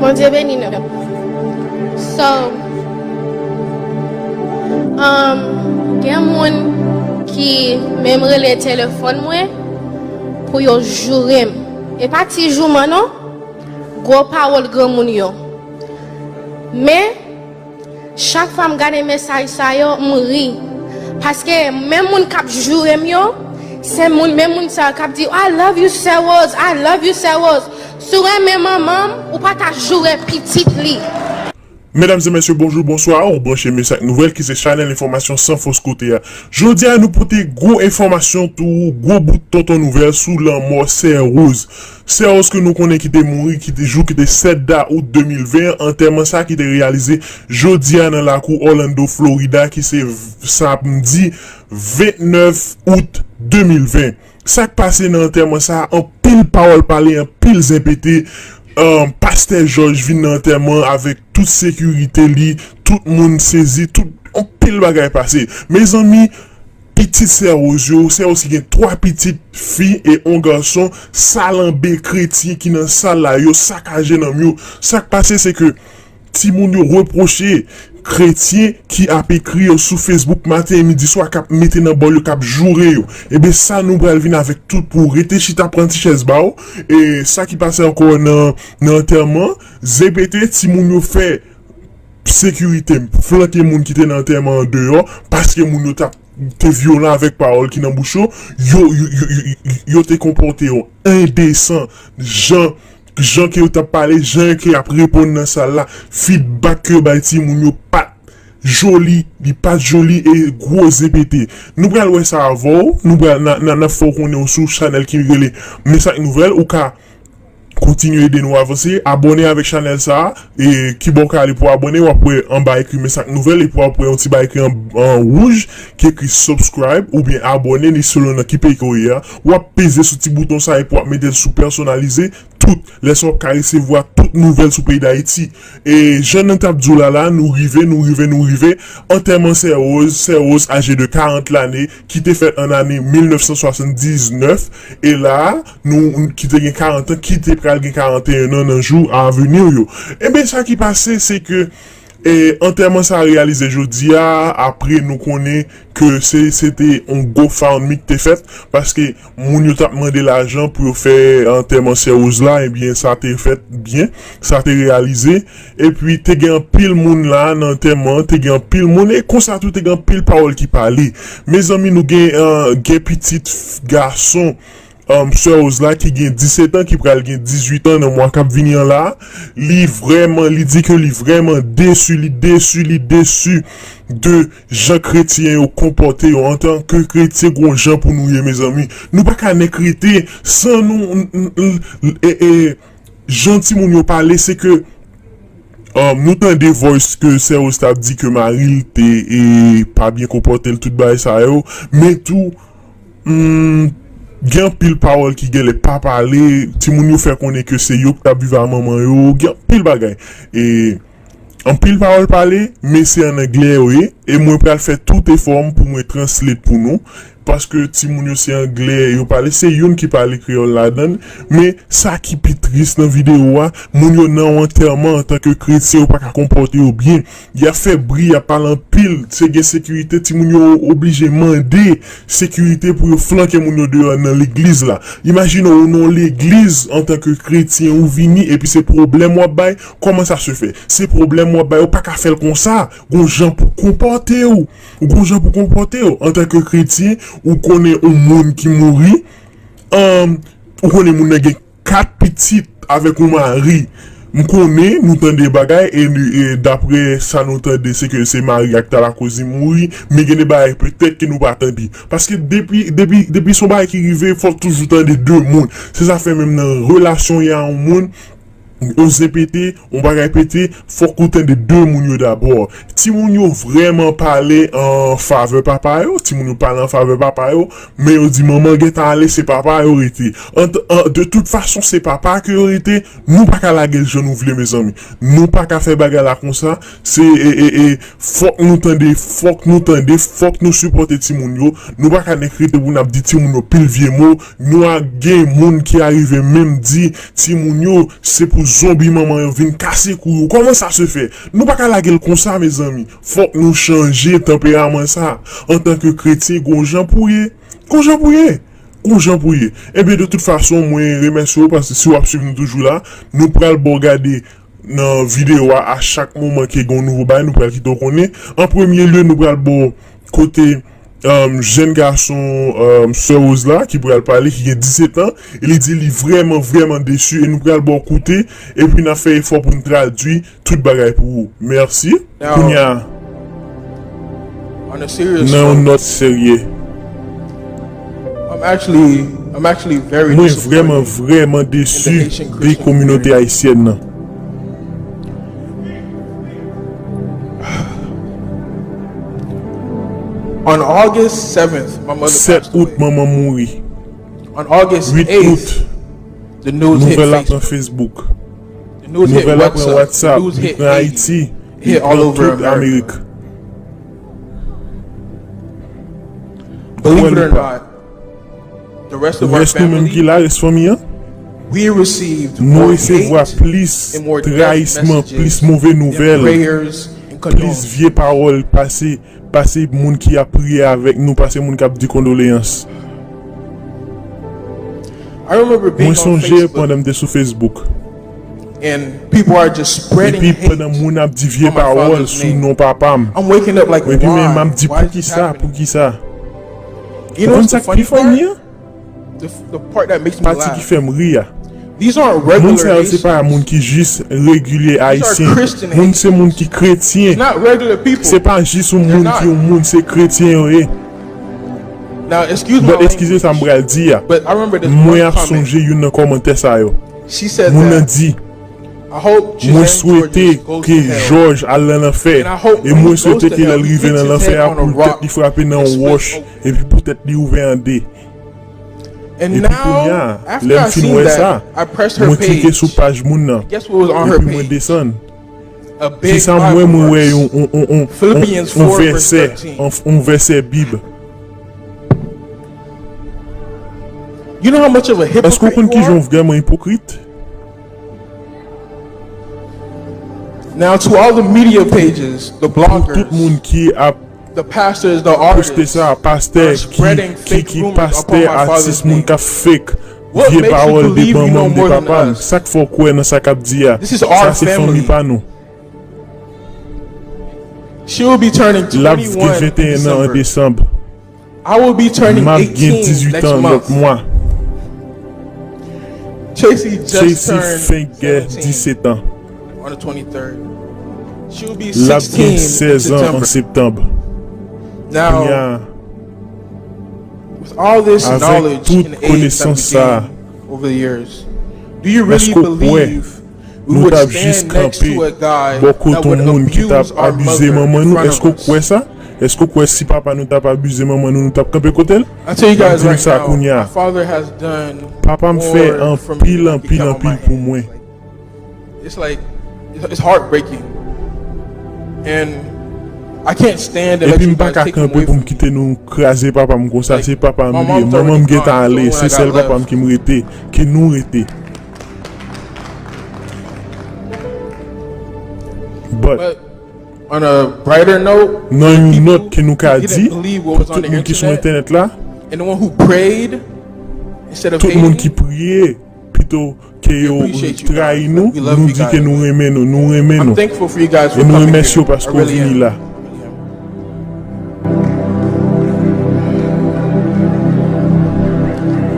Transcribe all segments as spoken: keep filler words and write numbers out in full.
Bondye beni nou. So, um, gen moun ki menm rele telefòn mwen pou yo joure m. E pa ti jouman non, gwo pawòl granmoun yo. Men, chak fwa m gade mesaj sa yo, m ri. Paske menm moun k ap joure m yo, se moun, menm moun sa yo k ap di, "I love you, Sè Rose, I love you, Sè Rose." Si w renmen manman m, ou pa ta joure pitit li. Medam e mesye, bonjou, bonswa, ou branche Mesak Nouvèl ki se chanèl enfòmasyon san fòs kote a. Jodi a nou pote gwo enfòmasyon tou, gwo bout tonton nouvèl sou lanmò Sè Rose. Sè Rose ke nou konnen ki te mouri, ki te jou ki te sèt da out de mil ven, antèman sa ki te reyalize jodi a nan lakou Orlando, Florida, ki se samdi vennèf out de mil ven. Sa k pase nan antèman sa, anpil pawòl pale, anpil zen pete, pastè Jòj vin nan antèman avèk tout sekirite li, tout moun sezi, tout anpil bagay pase. Mezanmi, pitit Sè Rose yo, Sè Rose ki gen twa pitit fi e yon gason, salanbe kretyen ki nan sal la, yo sakaje nanm yo. Sa k pase se ke timoun yo repwoche kretyen ki ap ekri yo sou Facebook maten e midi swa, k ap mete nan bòl yo, k ap joure yo. Ebyen sa nou pral vin avèk tout pou w rete chita pran ti chèz ba w. E sa ki pase ankò nan, nan antèman, zen pete, timoun yo fè sekirite flanke moun ki te nan antèman an deyò, paske moun yo t ap te vyolan avèk pawòl ki nan bouch yo, yo, yo, yo, yo, yo te konpòte yo endesan, jan, jan ke yo t ap pale, jan ke y ap reponn nan sal la, feedback ke yo bay timoun yo pa t joli, li pa t joli e gwo zen pete. Nou pral wè sa avè w, nou pral, n a, n a, n ap fè w konnen w sou chanèl ki rele Mesak Nouvèl, ou ka kontinye ede nou avanse, abòne avèk chanèl sa a, e kibò w ka ale pou abòne, w ap wè anba ekri Mesak Nouvèl, epi w ap wè yon ti bagay ekri an, an wouj, ki ekri subscribe, oubyen abòne, li selon nan ki peyi ke w ye a, w ap peze sou ti bouton sa a, epi w ap mete l sou pèsonalize, tout, lè sa w ap ka resevwa tout nouvèl sou peyi Dayiti. E jan nou t ap di w la la, nou rive, nou rive, nou rive, antèman Sè Rose, Sè Rose aje de karant lane, ki te fèt an ane mil nèf san swasanndiznèf, e la a, nou, ki te gen karant an, ki te pral gen karanteyen an nan jou a vini yo. Ebyen, sa ki pase, se ke, e, antèman sa a reyalize jodi a, apre nou konnen ke se, se te yon GoFundMe ki te fèt, paske moun yo t ap mande lajan pou yo fè antèman Sè Rose la, ebyen, sa te fèt byen, sa te reyalize. Epi, te gen anpil moun la nan antèman an, te gen anpil moun, e konsa tou, te gen anpil pawòl ki pale. Mezanmi, nou gen, e, gen pitit f-, gason, um, Sè Rose la ki gen disèt an, ki pral gen dizuit an nan mwa k ap vini an la, li vrèman, li di ke li vrèman desi, li desi, li desi de jan kretyen yo konpòte yo. Antanke kretyen, gon jan pou nou ye, mezanmi. Nou pa ka nèk rete san nou, n-, n-, n-, e, e, jan timoun yo pale, se ke, um, nou tande voice ke Sè Rose t ap di ke mari l te, e, pa byen konpòte l, tout bagay sa yo, men tou, hmm, gen anpil pawòl ki genlè pa pale, timoun yo fè konnen ke se yo ki t ap viv a manman yo, gen anpil bagay. E anpil pawòl pale, men se an anglè yo ye, e mwen pral fè tout efò m pou mwen translate pou nou, paske timoun yo se anglè yo pale, se youn ki pale kreyòl ladan l, men sa ki pi tris nan videyo a, moun yo nan yon antèman antanke kretyen, yo pa ka konpòte yo byen, y ap fè bri, y ap pale anpil, se gen sekirite, timoun yo oblije mande sekirite pou yo flanke moun yo deyò nan legliz la. Imajine w, ou nan yon legliz antanke kretyen, ou vini, epi se pwoblèm w ap bay, comment ça se fait? Se pwoblèm w ap bay, ou pa ka fè l konsa. Gon jan pou konpòte w. Ou gon jan pou konpòte w. Antanke kretyen, ou konnen yon moun ki mouri, um, ou konnen moun nan gen kat pitit avèk yon mari. M konnen nou tande bagay, e, e dapre sa nou tande, se ke se mari a ki ta lakoz li mouri, men gen de bagay petèt ke nou pa tande. Paske depi, depi, depi se yon bagay ki rive, fòk toujou tande de moun. Se sa fè menm nan relasyon y a yon moun, yon zen pete, yon bagay pete, fòk ou tande de moun yo dabò. Timoun yo vrèman pale an favè papa yo, timoun yo pale an favè papa yo, men yo di manman gentan ale, se papa yo rete. An, an, de tout fason, se papa ke yo rete, nou pa ka lage l jan nou vle, mezanmi. Nou pa ka fè bagay la konsa, se, e, e, e, fòk nou tande, fòk nou tande, fòk nou sipòte timoun yo. Nou pa ka nèk rete pou n ap di timoun yo pil vye mo. Nou a gen moun ki arive menm di timoun yo, se pou zonbi manman yo vin kase kou yo. Kòman sa se fè? Nou pa ka lage l konsa, mezanmi. Fòk nou chanje tanperaman sa. Antanke kretyen, gon jan pou ye. Gon jan pou ye. Gon jan pou ye. Ebyen, de tout fason, mwen remèsye w paske si w ap swiv nou toujou la, nou pral ba w gade nan videyo a, a chak moman ke gon nouvo bagay, nou pral kite w konnen. An premye lye, nou pral ba w kote, um, jèn gason, um, Sè Rose la, ki pral pale, ki gen disèt an, e li di li vrèman, vrèman desi, e nou pral ba w koute, epi n ap fè efò pou n tradui tout bagay pou ou. Mèsi. Now, kounye a, on a serious note, nan yon nòt serye, I'm actually, I'm actually very disappointed in the Haitian Christian community. Mwen vrèman, vrèman desi de kominote ayisyèn nan. On August seventh, my mother passed away. Sèt out, manman m mouri. On August eighth, the news hit Facebook. Uit out, nouvèl la pran Facebook. The news hit WhatsApp. Nouvèl la pran WhatsApp. The news hit Haiti. Li pran Ayiti. It hit all over America. Li pran tout Amerik. Believe it or not, the rest of our family, rès nou menm ki la, rès fanmi an, we received more hate and more death messages than prayers and condolences. Nou resevwa plis trayisman, plis move nouvèl, plis vye pawòl pase, pase moun ki ap priye avèk nou, pase moun k ap di kondoleyans. I remember being on Facebook. Mwen sonje pandan m te sou Facebook. And people are just spreading hate on my father's name. Epi pandan moun ap di vye pawòl sou non papa m. I'm waking up like, why? Epi men m ap di, poukisa, poukisa? Why is this happening? You know what's the funny part? Ou konn sa k pi funny an? The, the part that makes me laugh. Pati ki fè m ri a. These aren't regular Haitians. Moun sa yo se pa moun ki jis regilye ayisyen. These are Christian Haitians. Moun se moun ki kretyen. It's not regular people. Se pa jis yon moun ki yon moun, se kretyen yo ye. They're not. Now, excuse my language, but eskize sa m pral di a. But I remember this one comment. Mwen ap sonje youn nan kòmantè sa yo. She said that, moun nan di, I hope Gisèle Georges goes to hell. Mwen swete ke Jòj al nan lanfè. And I hope when he goes to hell, he hits his head on a rock and split open. E mwen swete ke lè l rive nan lanfè a, pou tèt li frape nan yon wòch, epi pou tèt li ouvè an de. Epi kounye a, lè m fin wè sa, mwen klike sou paj moun nan. And now, after I seen that, I pressed her page. And guess what was on her page? Epi mwen desann. A big Bible verse. Kisa m wè? Mwen wè yon, yon, yon, yon, Philippians four verse thirteen. Yon vèsè, yon, yon vèsè Bib. You know how much of a hypocrite you are? Èske w konn kijan w vrèman ipokrit? Now, to all the media pages, the bloggers, the pastors, the artists that are spreading fake rumors upon my father's name. Pou tout moun ki ap poste sa, pastè, ki, ki, ki pastè, atis, moun k ap fake vye pawòl de manman m, de papa m, sa k fè w kwè nan sa k ap di a? This is our family. Sa se fanmi pa nou. She will be turning twenty-one in December. L ap gen venteyen an an desanm. I will be turning eighteen next month. M ap gen dizuit an lòt mwa. Tracy just turned seventeen. Tracy fenk gen disèt an. On the twenty-third. She will be sixteen in September. L ap gen sèz an an septanm. Now, kounye a, with all this knowledge and age that we gained over the years, do you really believe we would stand next to a guy that would abuse our mother in front of us? Avèk tout konesans sa a, nou t ap jis kanpe bò kote yon moun ki t ap abize manman nou? Èske w kwè sa? Èske w kwè si papa nou t ap abize manman nou, nou t ap kanpe kote l? I'll tell you guys right now, my father has done more for me than I can count on my hand. Papa m fè anpil, anpil, anpil pou mwen. It's like, it's, it's heartbreaking. And I can't stand to let you guys take him away from me. Epi m pa ka kanpe pou m kite nou kraze papa m konsa. Like, se papa m li ye. Manman m gentan ale. My mom's already gone. It's the only one I got left. Se sèl papa m ki m rete, ki nou rete. But, but on a brighter note, there are people who didn't believe what was on the internet, and the one who prayed instead of hating, we appreciate you guys. We love you guys. Nan yon nòt ke nou ka di, pou tout moun ki sou entènèt la, tout moun ki sou entènèt la, tout moun ki priye, pito ke yo trayi nou, nou di ke nou renmen nou, nou renmen nou. I'm thankful for you guys for coming here. E nou remèsye w paske w vini la. I really am.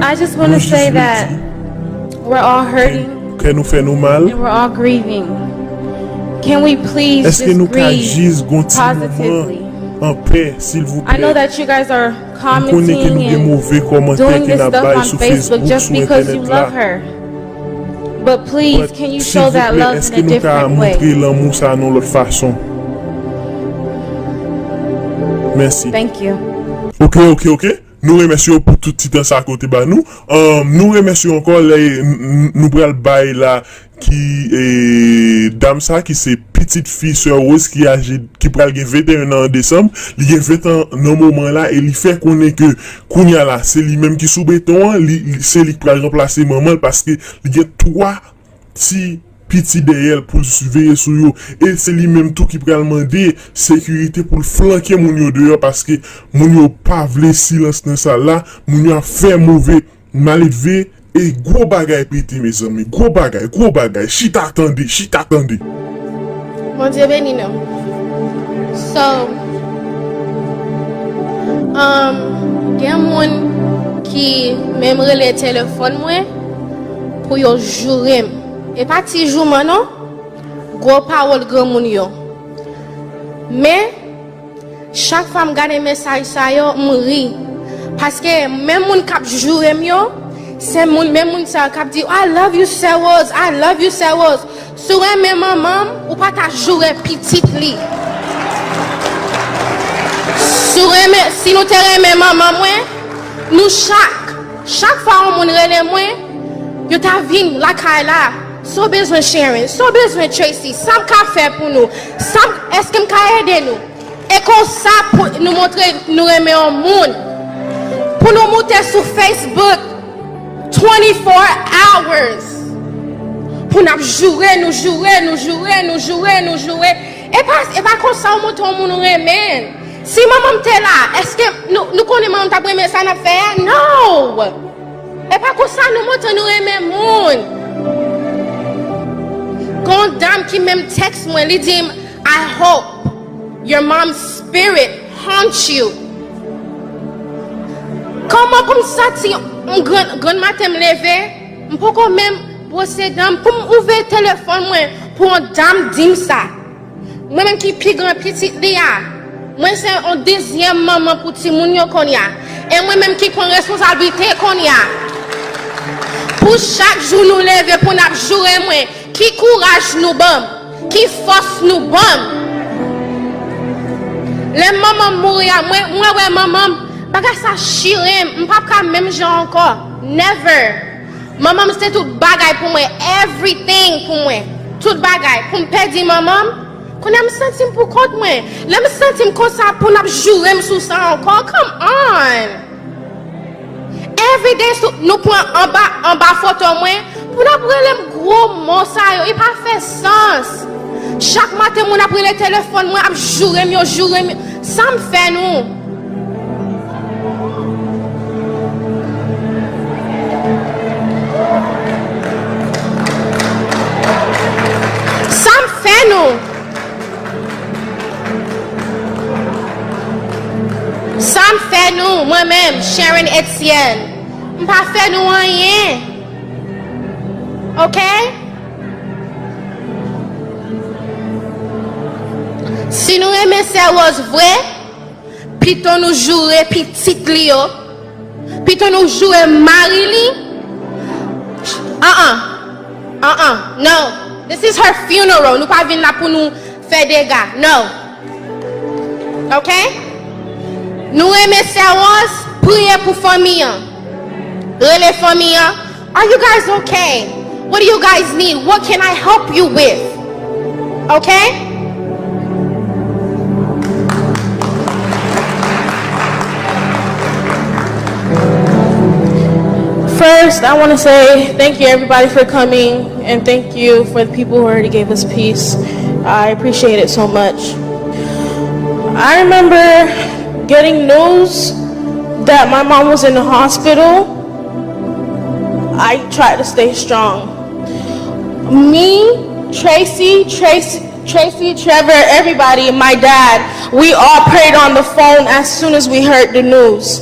I just wanna say that we're all hurting and we're all grieving. Can we please just grieve positively? Èske nou ka jis gon ti moman an pè, silvouplè? I know that you guys are commenting and doing this stuff on Facebook just because you love her. M konnen ke nou gen move kòmantè ke n ap bay sou Facebook, sou entènèt la. But please, can you show that love in a different way? But silvouplè, èske nou ka montre lanmou sa a nan yon lòt fason? Mèsi. Thank you. Ok, ok, ok. Nou remèsye w pou tout ti tan sa a ke w te ba nou. Ahn, nou remèsye w ankò lè n-, n-, nou pral bay la ki, e, dam sa ki se pitit fi Sè Rose ki aje, ki pral gen venteyen an an desanm. Li gen ven an nan moman la e li fè konnen ke kounye a la, se li menm ki sou beton an, li, li, se li ki pral ranplase manman l paske li gen twa ti piti dèyè l pou l siveye sou yo. E se li menm tou ki pral mande sekirite pou l flanke moun yo deyò, paske moun yo pa vle silans nan sal la, moun yo ap fè move, maledve, e gwo bagay pete, mezanmi, gwo bagay, gwo bagay, chita tande, chita tande. Bondye beni nou. So, um, gen moun ki menm rele telefòn mwen pou yo joure m. E pa ti jouman non, gwo pawòl granmoun yo. Men, chak fwa m gade mesaj sa yo, m ri. Paske menm moun k ap joure m yo, se moun, menm moun sa yo k ap di, "I love you, Sè Rose, I love you, Sè Rose." Si w renmen manman m, ou pa ta joure pitit li. Si w renmen, si nou te renmen manman mwen, nou chak, chak fwa yon moun rele mwen, yo ta vin lakay la. Sa w bezwen, Sharon? Sa w bezwen, Tracy? Sa m ka fè pou nou? Sa m, èske m ka ede nou? E konsa pou nou montre nou renmen yon moun. Pou nou moute sou Facebook twenty-four hours. Pou n ap joure, nou joure, nou joure, nou joure, nou joure. E pa, e pa konsa w montre yon moun ou renmen. Si manman m te la, èske nou, nou konnen manman m t ap renmen sa n ap fè a? No! E pa konsa nou montre nou renmen moun. Gon dam ki menm tèks mwen, li di m, "I hope your mom's spirit haunts you." Kòman pou m santi m grann, grann maten m leve, m poko menm bwose dan m, pou m ouvè telefòn mwen, pou yon dam di m sa. Mwen menm ki pi gran pitit li a, mwen se yon dezyèm manman pou timoun yo kounye a. E mwen menm ki pran responsablite kounye a. Pou chak jou nou leve pou n ap joure mwen, ki kouraj nou ban m, ki fòs nou ban m. Lè manman m mouri a, mwen, mwen wè manman m, bagay sa chire m, m p ap ka menm jan ankò. Never. Manman m se tout bagay pou mwen, everything pou mwen. Tout bagay. Pou m pèdi manman m, kounye a m santi m pou kont mwen. Lè m santi m konsa, pou n ap joure m sou sa ankò, come on! Everyday sou, nou pran anba, anba foto mwen, pou n ap rele m gwo mo sa yo, e pa fè sans. Chak maten, moun ap rele telefòn mwen, ap joure m, yo joure m. Sa m fè nou? Sa m fè nou? Sa m fè nou, mwen menm, Sharon Etienne? M pa fè nou anyen. Oke? Si nou renmen Sè Rose vre, pito nou joure pitit li yo, pito nou joure mari li. An an. An an. No. This is her funeral. Nou pa vin la pou nou fè dega. No. Oke? Nou renmen Sè Rose, priye pou fanmi an. Rele fanmi an. Are you guys okay? What do you guys need? What can I help you with? Okay? First, I want to say thank you, everybody, for coming, and thank you for the people who already gave us peace. I appreciate it so much. I remember getting news that my mom was in the hospital. I tried to stay strong. Me, Tracy, Tracy, Tracy, Trevor, everybody, my dad, we all prayed on the phone as soon as we heard the news.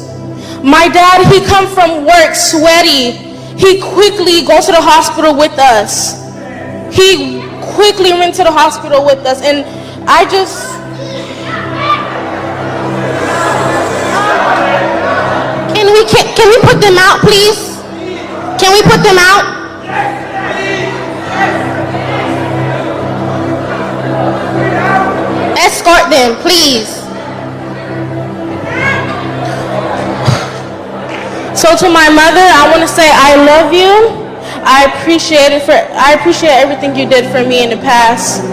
My dad, he come from work sweaty. He quickly go to the hospital with us. He quickly went to the hospital with us, and I just Can we, can, can we put them out, please? Can we put them out? Escort them, please. So to my mother, I want to say I love you. I appreciate it for I appreciate everything you did for me in the past,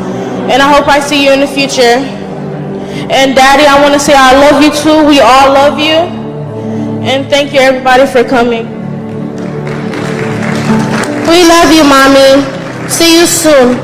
and I hope I see you in the future. And Daddy, I want to say I love you too. We all love you, and thank you everybody for coming. We love you, Mommy. See you soon.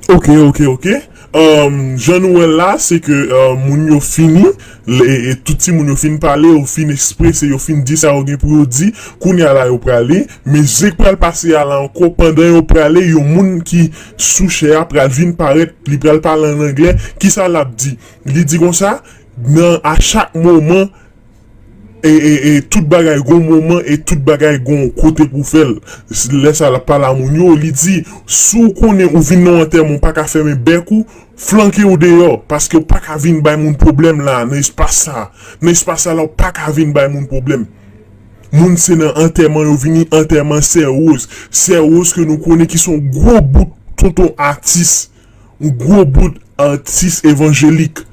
Ok, ok, ok. Um, jan nou wè l la, se ke um, moun yo fini, e, e tout timoun yo fin pale, yo fin eksprese, yo fin di sa yo gen pou yo di. Kounye a la, yo prale. Men zen k pral pase a la ankò, pandan yo prale, yon moun ki sou chè a pral vin parèt, li pral pale an anglè. Kisa l ap di? Li di konsa, nan a chak moman, e, e, e tout bagay gon moman e tout bagay gon kote pou fè l. Lè sa l ap pale a moun yo, li di, si w konnen ou vin nan yon antèman, ou pa ka fèmen bèk ou, flanke w deyò, paske w pa ka vin bay moun pwoblèm la, nan espas sa. Nan espas sa la, ou pa ka vin bay moun pwoblèm. Moun se nan antèman yo vini, antèman Sè Rose. Sè Rose ke nou konnen ki se yon gwo bout tonton atis. Yon gwo bout atis evanjelik.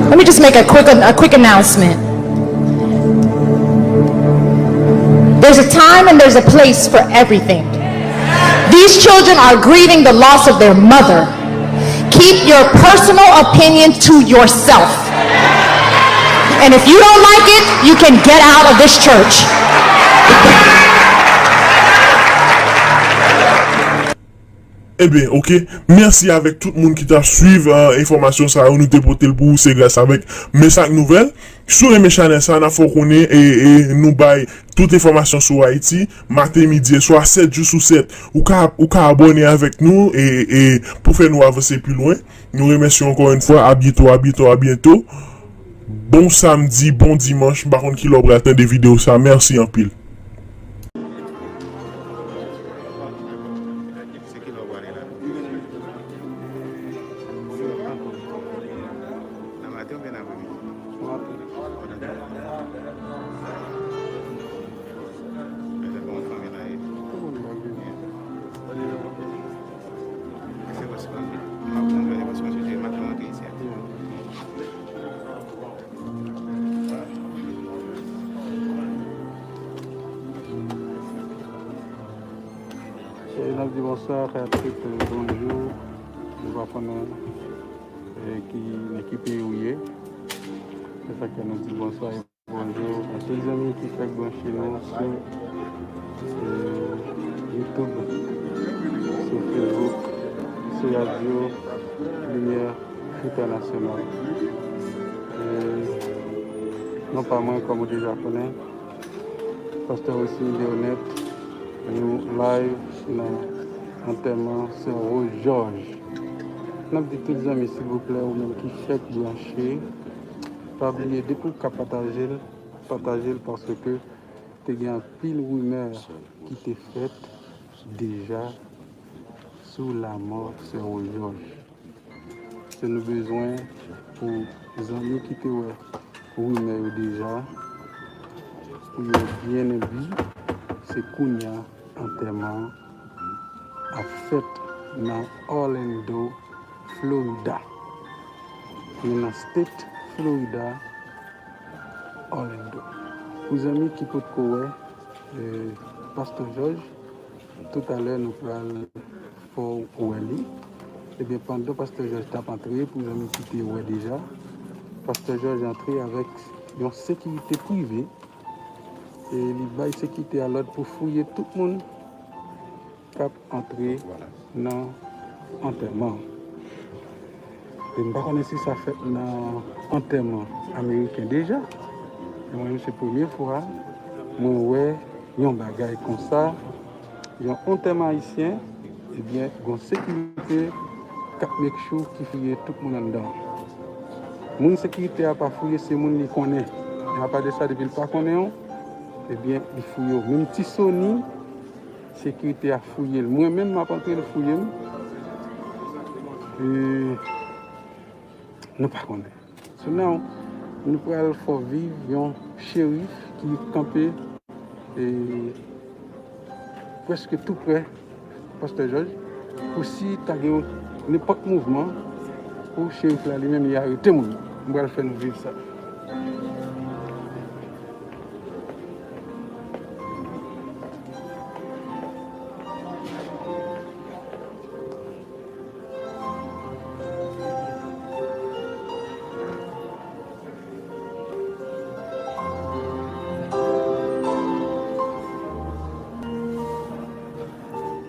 Let me just make a quick, a quick announcement. There's a time and there's a place for everything. These children are grieving the loss of their mother. Keep your personal opinion to yourself. And if you don't like it, you can get out of this church. Ebyen, ok. Mèsi avèk tout moun ki t ap swiv uh, enfòmasyon sa yo. Nou te pote l pou ou, se gras avèk Mesak Nouvèl. Si w renmen chanèl sa, n ap fè w konnen e, e nou bay tout enfòmasyon sou Ayiti, maten, midi e swa, sèt jou sou sèt. Ou ka, ou ka abòne avèk nou e, e pou fè nou avanse pi lwen. Nou remèsye w ankò yon fwa. A byento, a byento, a byento. Bon samdi, bon dimanch. M pa konn kilè w pral tande videyo sa. Mèsi anpil. E n ap di bonswa, kay ap tout bonjou. Nou pa konnen ki nan ki peyi ou ye. Se sa k fè nou di bonswa e bonjou a tout zanmi ki fèk branche nou sou YouTube, sou Facebook, sou radyo Limyè Entènasyonal. Non pa mwen, kòm ou deja konnen, Pastè Wesny Leonette, nou live nan antèman Sè Rose Georges. N ap di tout zanmi, silvouplè, ou menm ki fèk branche, pa bliye depi w ka pataje l, pataje l paske te gen anpil rimè ki te fèt deja sou lamò Sè Rose Georges. Se nou bezwen pou zanmi ki te wè rimè yo deja, pou yo byen enbi, se kounye a antèman an ap fèt nan Orlando, Florida. Nou nan state Florida, Orlando. Pou zanmi ki potko wè Pastè Jòj, toutalè nou pral fè w wè li. Ebyen, pandan Pastè Jòj t ap antre, pou zanmi ki te wè deja, Pastè Jòj antre avèk yon sekirite prive e li bay sekirite a lòd pou fouye tout moun k ap antre nan antèman an. E m pa konnen si sa fèt nan antèman ameriken deja, men mwen menm se premye fwa mwen wè yon bagay konsa, yon antèman ayisyen, ebyen, gon sekirite k ap make sure ki fouye tout moun anndan. Moun sekirite a pa fouye, se moun li konnen. Men apa de sa, depi l pa konnen w, ebyen, li fouye w. Menm Ti Sony, sekirite a fouye l. Mwen menm, m ap antre, l fouye m. E nou pa konnen. So now, nou pral fè w viv yon cherif ki kanpe e prèske tou prè Pastè Jòj, pou si ta gen yon nenpòt mouvman, pou cherif la li menm li arete moun. M pral fè nou viv sa.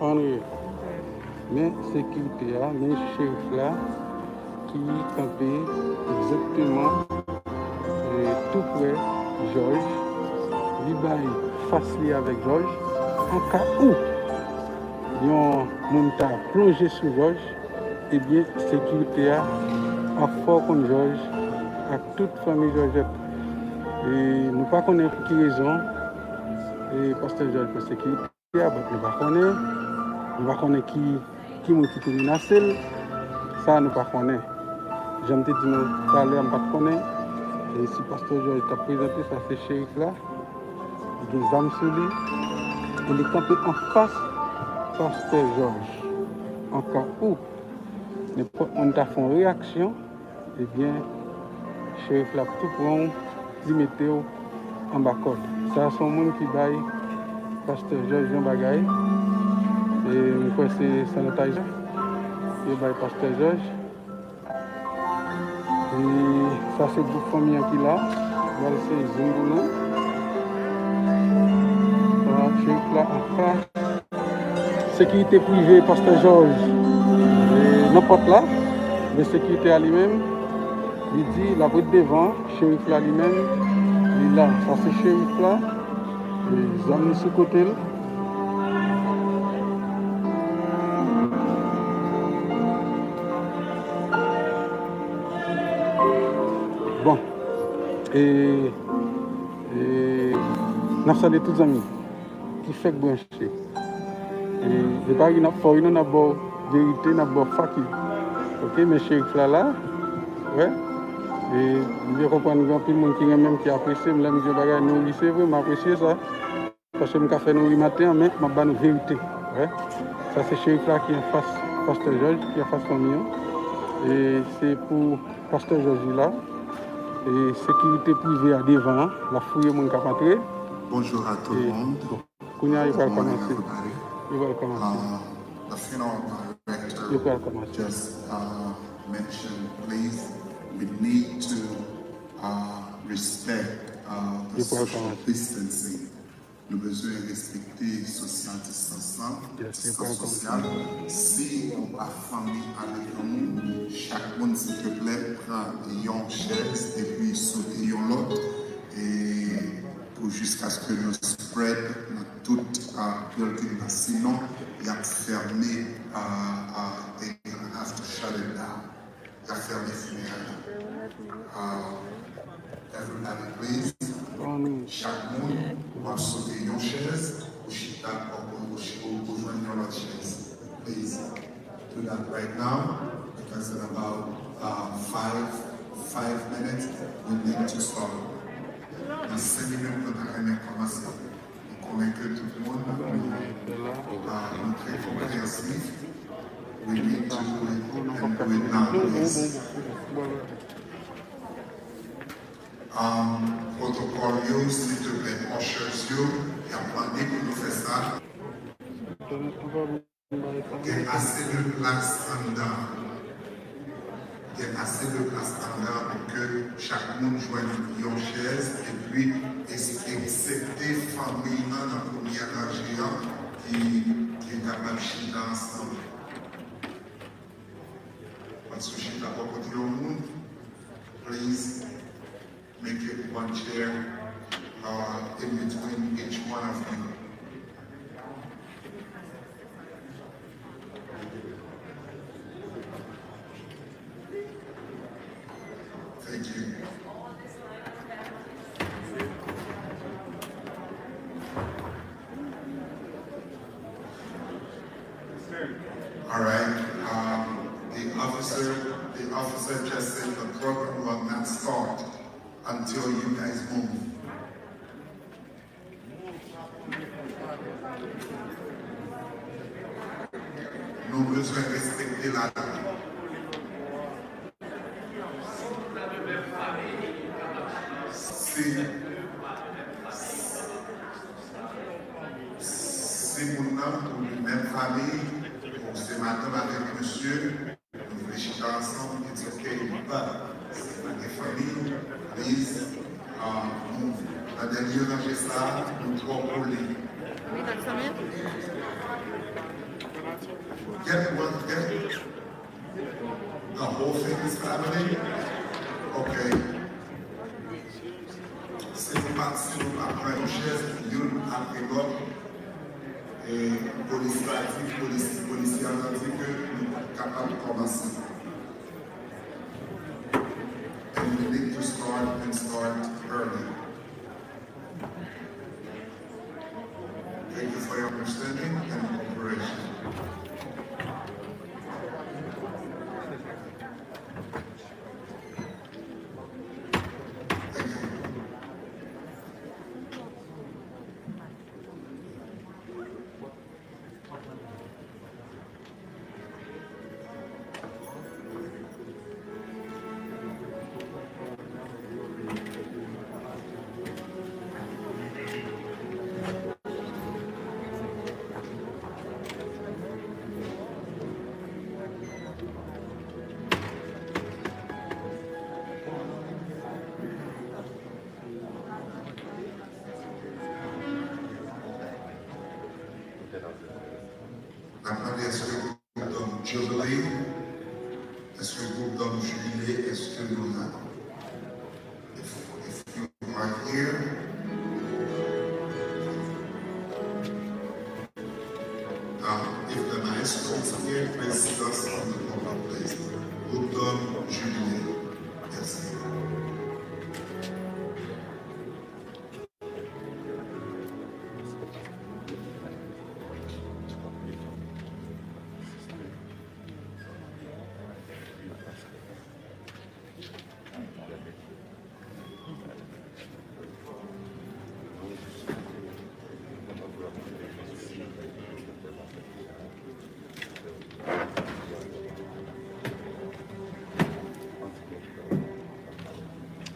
Ann reyèl. Men sekirite a, men cherif la ki kanpe egzakteman, e, tou prè Jòj. Li bay fas li avèk Jòj. An ka ou yon moun ta plonje sou Jòj, ebyen, sekirite a ap fè w konn Jòj ak tout fanmi Jòjèt. E nou pa konnen pou ki rezon, e, pastè Jòj pran sekirite a, but nou pa konnen. Nou pa konnen ki, ki moun ki te menase l. Sa, nou pa konnen. Jan m te di nou talè a, m pa t konnen. E si pastè Jòj t ap prezante, sa se cherif la. Li gen zam sou li. E li kanpe anfas pastè Jòj. An ka ou nenpòt moun ta fè yon reyaksyon, ebyen, cherif la ap tou pran w, li mete w anba kòd. Sa a se yon moun ki bay pastè Jòj yon bagay. E m kwè se sanitayza yo bay pastè Jòj. E sa se gwoup fanmi an ki la. Bal se zing pou nou. Sa, cherif la anfas. Sekirite prive pastè Jòj, e, nan pòt la, men sekirite a li menm, li di l ap ret devan, cherif la li menm, li la. Sa se cherif la, e, zam li sou kote l. Bon, e, e, n ap salye tout zanmi ki fèk branche. E, se pa ri n ap fè w ri non, n ap ba w verite, n ap ba w fak ri. Oke, men cherif la la, wè. E, m byen konprann gen anpil moun ki renmen m, ki apresye m. Lè m di yon bagay nou ri, se vre, m apresye sa. Paske m ka fè nou ri maten an, men m ap ba nou verite. Wè. Sa se cherif la ki anfas pastè Jòj, ki anfas fanmi an. E se pou pastè Jòj li la. E sekirite prive a devan an, l ap fouye moun k ap antre. Bonjour à tout le monde. Kounye a, yo pral kòmanse. Yo pral kòmanse. Uh, the funeral director just, uh, mentioned, please, we need to, uh, respect, uh, the social distancing. Nou bezwen respekte social distance lan. Distance sosyal. Si ou pa fanmi avèk yon moun, chak moun, silteplè, pran yon chèz epi sote yon lòt. E pou jiskaske nou spread nan tout, uh, building nan. Sinon, y ap fèmen, uh, uh, they gonna have to shut it down. Y ap fèmen fineray la. Uh, everybody, please. Chak moun, w ap sote yon chèz, ou chita, ou, ou, ou, ou jwenn yon lòt chèz. Please. Do that right now, because in about, uh, five, five minutes, we need to start. Nan senk minit, nou ta renmen kòmanse. M konnen ke tout moun, nou, uh, nou trè konprensif. We need to do it and do it now, please. Um, protokòl yo, silteplè, ushers yo, y ap mande pou nou fè sa. Gen ase de plas anndan. Gen ase de plas anndan pou ke chak moun jwenn yon chèz, epi es-, eksepte fanmi nan, nan premyè ranje an ki, ki kapab chita ansanm. Paske chita bò kote yon moun, please. Make it one chair, uh, in between each one of you. Thank you. All right. Um, the officer, the officer just said the program will not start until you guys move. Nou bezwen respekte lalwa. Si, si moun nan pou li menm fanmi, bon, se madanm avèk mesye, nou vle chita ansanm, it's okay, but si pa gen fanmi, please, uh, move. Nan dènye ranje sa, nou twò kole. Wi, dat sa menm. Get one, get. The whole thing is family. Okay. Si nou pa, si nou pa pran yon chèz, youn apre lòt, e polis la di, polis, polisye a di ke nou pa kapab kòmanse. And we need to start and start early. Thank you for your understanding and cooperation. Thank you. N ap mande èske gwoup dòm Jubilee, èske gwoup dòm Jubile, èske nou la? If, if you are here, um, if the maestro is here, please sit us on the proper place. Gwoup dòm Jubile. Mèsi.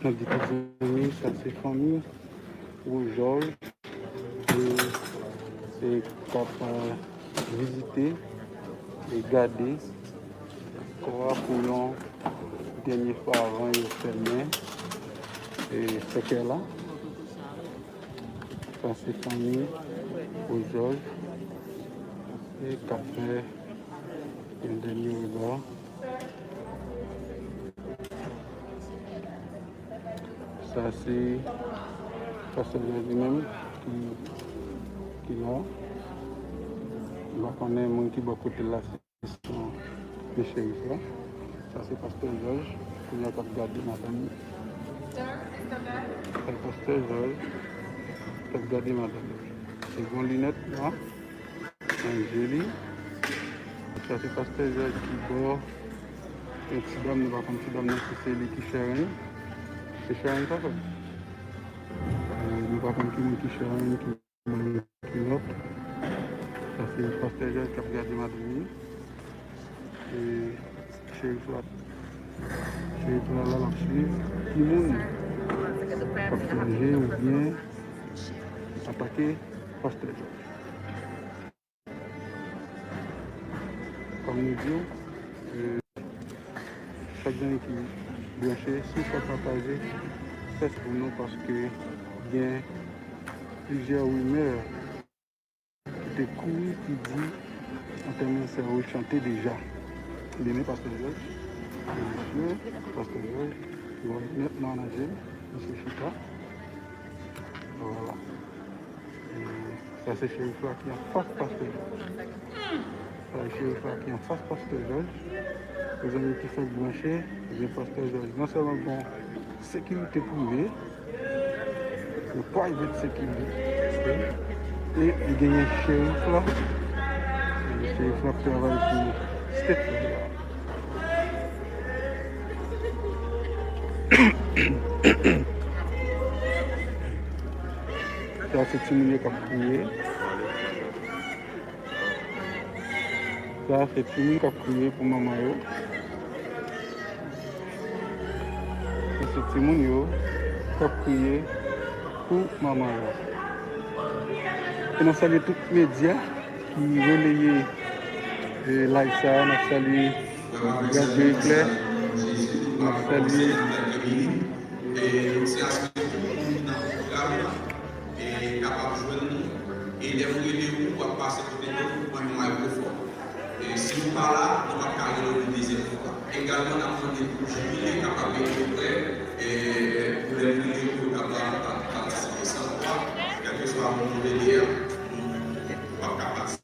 N ap di tout zanmi, sa se fanmi Wojòj, e, e k ap, e, vizite e gade kò a pou yon dènye fwa avan yo fèmen, e, sèkèy la. Sa se fanmi Wojòj, e k ap fè yon dènye rega. Sa se pastè Jòj li menm ki, ki la. M pa konnen moun ki bò kote l la, se, se chèrif la. Sa se pastè Jòj, kounye a k ap gade madanm li. Sa se pastè Jòj k ap gade madanm li. Li gen linèt nwa nan je li. Sa se pastè Jòj ki bò yon ti dam, nou pa konn ti dam nan si se li ki Sharon. Se Sharon sa fè? E, nou pa konn ki moun ki Sharon, ki moun ki lòt. Sa se pastè Jòj k ap gade madanm li. E, chèrif la, chèrif la la l ap swiv ki moun k ap dirije oubyen atake pastè Jòj. Kòm nou di w, e, chak zanmi ki branche, si w fè pataje, fè s pou nou, paske gen plizyè rimè ki te kouri, ki di antèman sè yo chante deja. Demen pastè Jòj, mesye, pastè Jòj, yon linèt nwa nan je l, misye chita. Vwala. E sa se chèrif la ki anfas pastè Jòj. Sa se chèrif la ki anfas pastè Jòj. Pou zanmi ki fèk branche, ebyen pastè Jòj non sèlman gon sekirite prive, yon private security, e li genyen chèrif la. Chèrif la ap travay pou state la. Sa se timoun yo k ap kriye. Sa se timoun k ap kriye pou manman yo. Sa se timoun yo k ap kriye pou manman yo. E n ap salye tout medya ki releye, e, live sa a. N ap salye Radyo Eklè. N ap salye e se aspè tout moun ki nan pwogram nan, e kapab jwenn nou. E lè m rele ou, w ap pase kote nou, ou pran yon mikrofòn. E si nou pa la, nou p ap ka rele w yon dezyèm fwa. Egalman, n ap mande pou jibile kapab ede frè, e, pou lè nou rele yo, yo kapab pa-, patisipe san fwa, kèlkeswa moun nou rele a, nou p ap ka patisipe.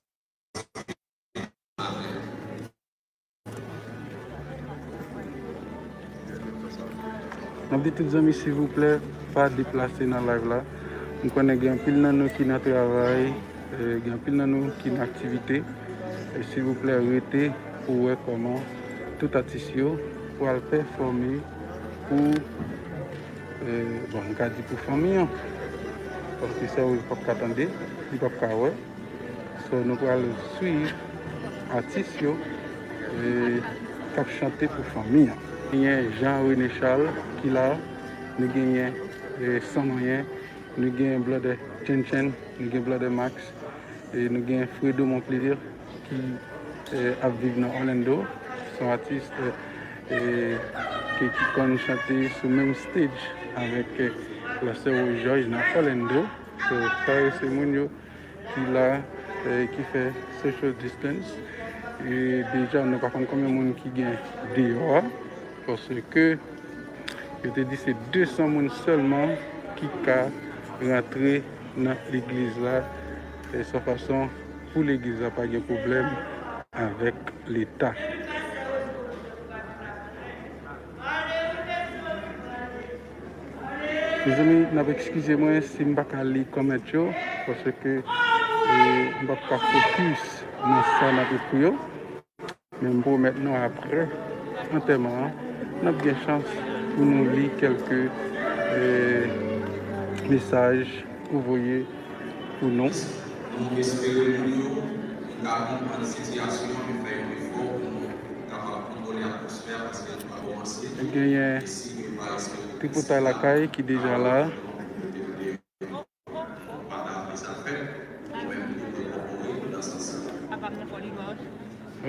N ap di tout zanmi, silvouplè, pa deplase nan live la. M konnen gen anpil nan nou ki nan travay, e, gen anpil nan nou ki nan aktivite. E silvouplè, rete pou wè kòman tout atis yo pral pèfòme pou, e, bon, m ka di pou fanmi an. Paske Sè Wouj p ap ka tande, li p ap ka wè. So, nou pral swiv atis yo, e, k ap chante pou fanmi an. Genyen Jean René Charles ki la, nou genyen, e, San Manyen, nou genyen Blòdè Chen Chen, nou gen Blòdè Max, e nou genyen Fredo Monclier ki, e, ap viv nan Orlando. Se yon atis, e, e, ki, ki konn chante sou menm stage avèk, e, Lè Sè Wouj Jòj nan Orlando. So, sa yo se moun yo ki la, e, ki fè social distance. E deja, nou pa konn konbyen moun ki gen deyò a, paske yo te di se de san moun sèlman ki ka rantre nan legliz la, e, se yon fason pou legliz la pa gen pwoblèm avèk Leta. Mezanmi, n ap eskize mwen si m pa ka li kòmantè yo, paske, e, m p ap ka fokis nan sa n ap ekri yo. Men m pwomèt nou, apre antèman an, n ap gen chans pou nou li kèlke, e, mesaj ou voye pou nou. Nou espere moun yo ka konprann sitiyasyon an e fè yon efò pou nou kapab kontwole atmosfè a, paske nou pa kòmanse. Genyen tripotay lakay ki deja la.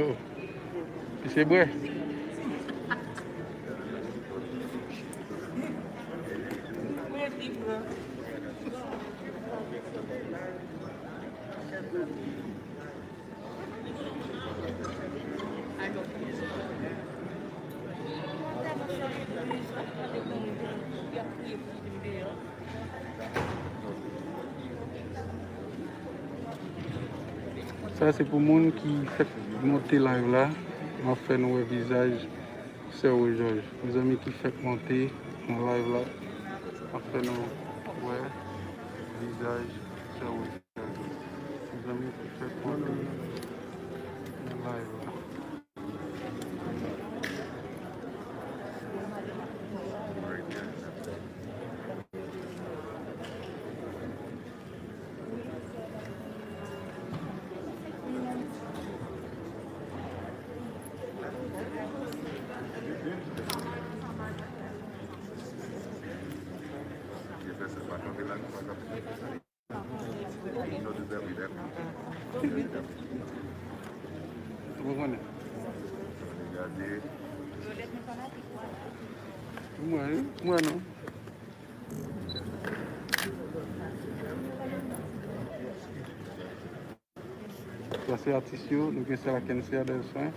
Oh. Misye bwè. Sa se pou moun ki fèk monte live la. M ap fè nou wè vizaj Sè Wouj Jòj. Mezanmi ki fèk monte nan live la, m ap fè nou wè vizaj Sè Wouj Jòj. Mezanmi ki fèk monte nan live la. Ou konprann? Mwen, mwen non. Sa se atis yo, nou gen Sè Lakensia Delsoin,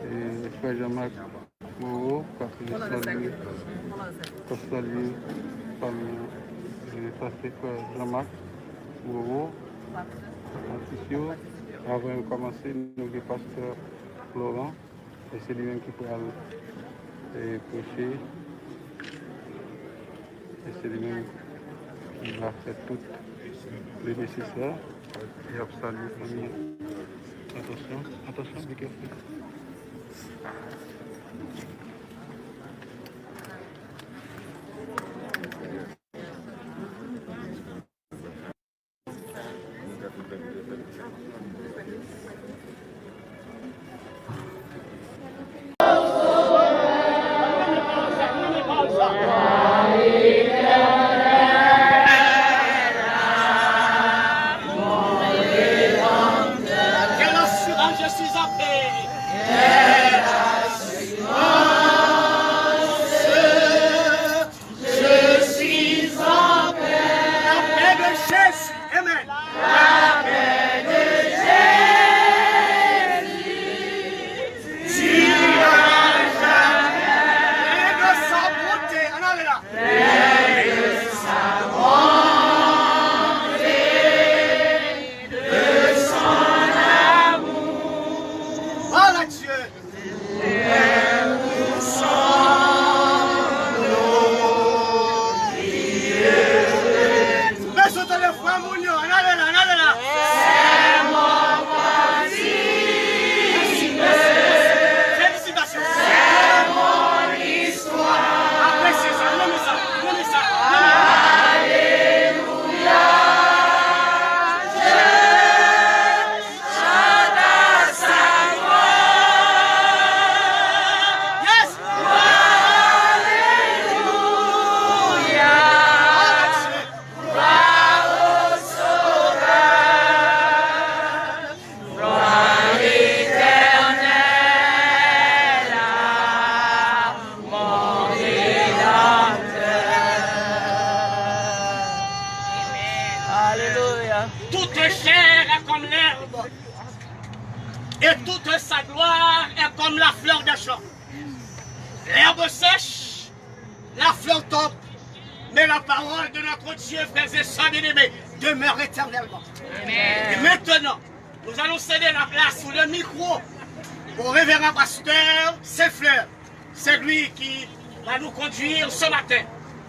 e, frè Jean-Marc Moreau, k ap salye, k ap salye fanmi an. E, sa se frè Jean-Marc Moreau, atis yo. Avan yo kòmanse, nou gen pastè Florent. E se li menm ki pral, e, preche. E se li menm ki va fè tout le nesesè. E ap salye fanmi an. Atansyon, atansyon, be careful. Quelle assurance, je suis en paix. Je suis en paix. La paix de Jésus. Amen. La paix de Jésus. comme la fleur des champs. L'herbe sèche, la fleur tombe, mais la parole de notre Dieu, frères et sœurs bien-aimés, demeure éternellement. Amen. Et maintenant, nous allons céder la place ou le micro au révérend pasteur Saint-Fleur. C'est lui qui va nous conduire ce matin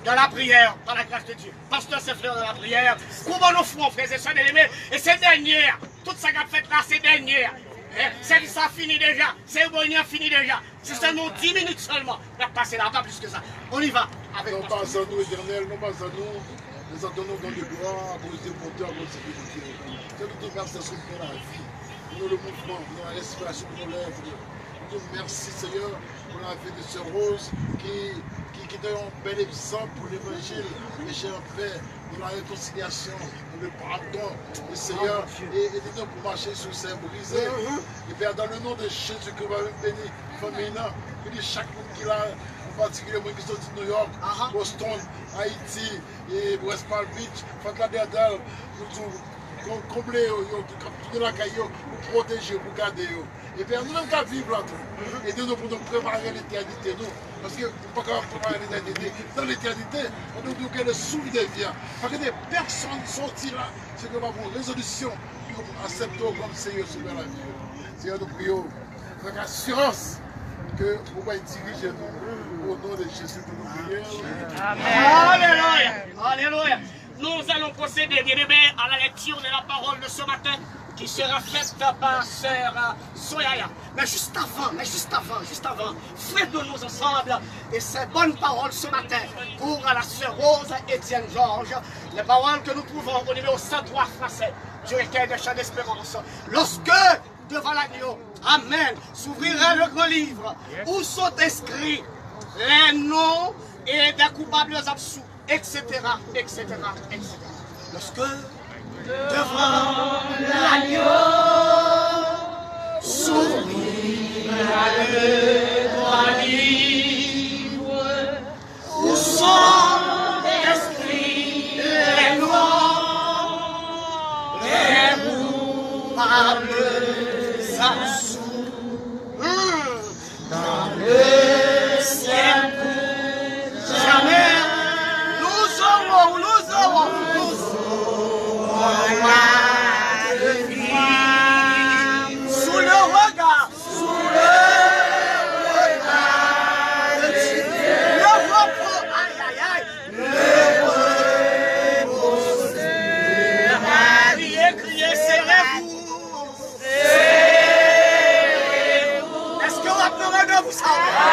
dans la prière, par la grâce de Dieu. Pasteur Saint-Fleur dans la prière. Kouvri nos fronts, frères et sœurs bien-aimés. Et c'est dernier. Tout sa k ap fèt la, se dènye a. Eh, sèvis la fini deja. Seremoni an fini deja. Si se nou dis minit sèlman, n ap pase la, pa plis ke sa. On y va avec. Non, pas à nous, Éternel, non, pas à nous. Nous entendons dans le gloire, à cause des monteurs, à cause de sécurité. Que nous te remercions pour la vie, pour le mouvement, pour la respiration de nos lèvres. Nous te remercions, Seigneur, pour la vie de sœur Rose, qui, qui, qui est un bel exemple pour l'évangile, péché en paix, de la réconciiliation, le pardon. Le Seigneur, et, et de nous pour marcher sur ces brisés. Et Père, dans le nom de Jésus, que va béni famille, là, que de chaque monde qui l'a, en particulier, moi qui sont de New York, Boston, Haïti, et West Palm Beach, Fort Lauderdale, nous, nous, konble yo, yo, ki ap tounen lakay yo, pou pwoteje, pou gade yo. Epi nou menm k ap viv la tou, ede nou pou nou prepare letènite nou. Paske nou pa kapab prepare letènite. Nan letènite, nou, nou gen le souffle de vie. Pa kite pèsonn soti la, se ke pa pou rezolisyon, pou aksepte w kòm Seyè Sovè lavi yo. Seyè, nou priye w, avèk asirans ke ou va dirije nou. O non de Jezi, pou nou priye. Amen. Alelouya! Alelouya! Nous allons procéder, bien-aimés, à la lecture de la parole de ce matin qui sera faite par sœur, euh, Soyaya. Mais juste avant, mais juste avant, juste avant, frèt de nous ensemble et ces bonnes paroles ce matin pour la sœur Rose Etienne Georges. Les paroles que nous trouvons au numéro cent trois français du recueil des chants d'espérance. Lorsque devant l'agneau, amen, s'ouvrira le grand livre où sont inscrits les noms et des coupables absous, et cetera, et cetera, et cetera. Lorsque devant l'agneau s'ouvrira le grand livre où sont inscrits les noms des coupables absous. Hmm. Dans le ciel pour jamais, nous aurons, nous aurons, nous aurons la vie sous le regard, sous le regard de Dieu. Le repos, aïe, aïe, aïe. Le repos sera. Criez, criez, serrez-vous. Èske w ap nan randevou sa a?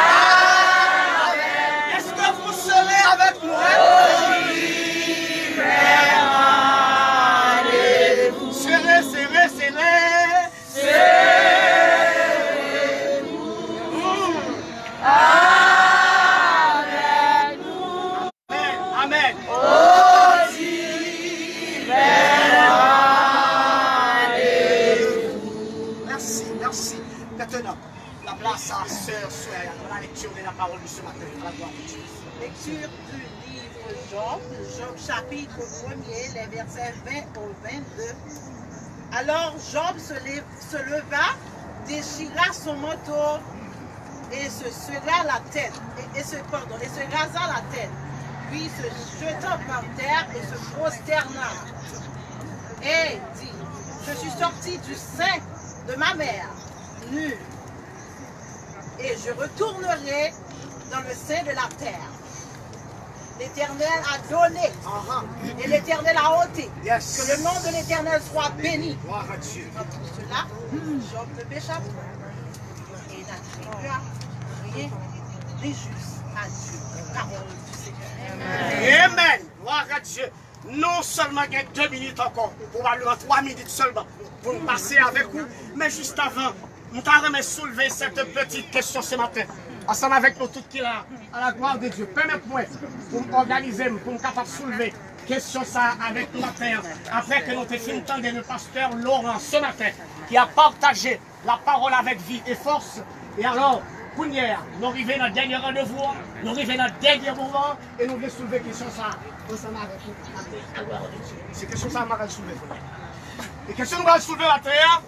Èske vous serez avec nous? Serrez, serrez, serrez. Amen. Amen. Merci, merci. Maintenant, la place à sœur Soyaya dans la lecture de la parole de ce matin. À la gloire de Dieu. Lecture du livre Job, Job chapitre premier, les versets vingt au vingt-deux. Alors Job se lève se leva, déchira son manteau et se serra la tête, et, et se, pardon, et se rasa la tête, puis se jetant par terre et se prosterna, et dit, je suis sorti du sein de ma mère, nu, et je retournerai dans le sein de la terre. L'Éternel a donné et l'Éternel a ôté. Que le nom de l'Éternel soit béni. Dans tout cela, Job ne pécha point et n'attribua rien d'injuste à Dieu. Parole du Seigneur. Amen. Gloire à Dieu. Nou sèlman gen de minit ankò, pwobableman twa minit sèlman, pou n pase avèk ou. Men jis avan, m ta renmen soulve cette petite question ce matin, ansanm avèk nou tout ki la, à la gloire de Dieu. Pèmèt mwen pou m òganize m, pou m kapab soulve kesyon sa a avèk nou maten an, apre ke nou te fin tande le pasteur Laurent ce matin, ki a pataje la parole avec vie et force. E alò, kounye a, nou rive nan dènye randevou an, nou rive nan dènye moman an, e nou vle soulve kesyon sa a ansanm avèk nou maten an. Se kesyon sa a m pral soulve kounye a. E kesyon nou pral soulve maten an,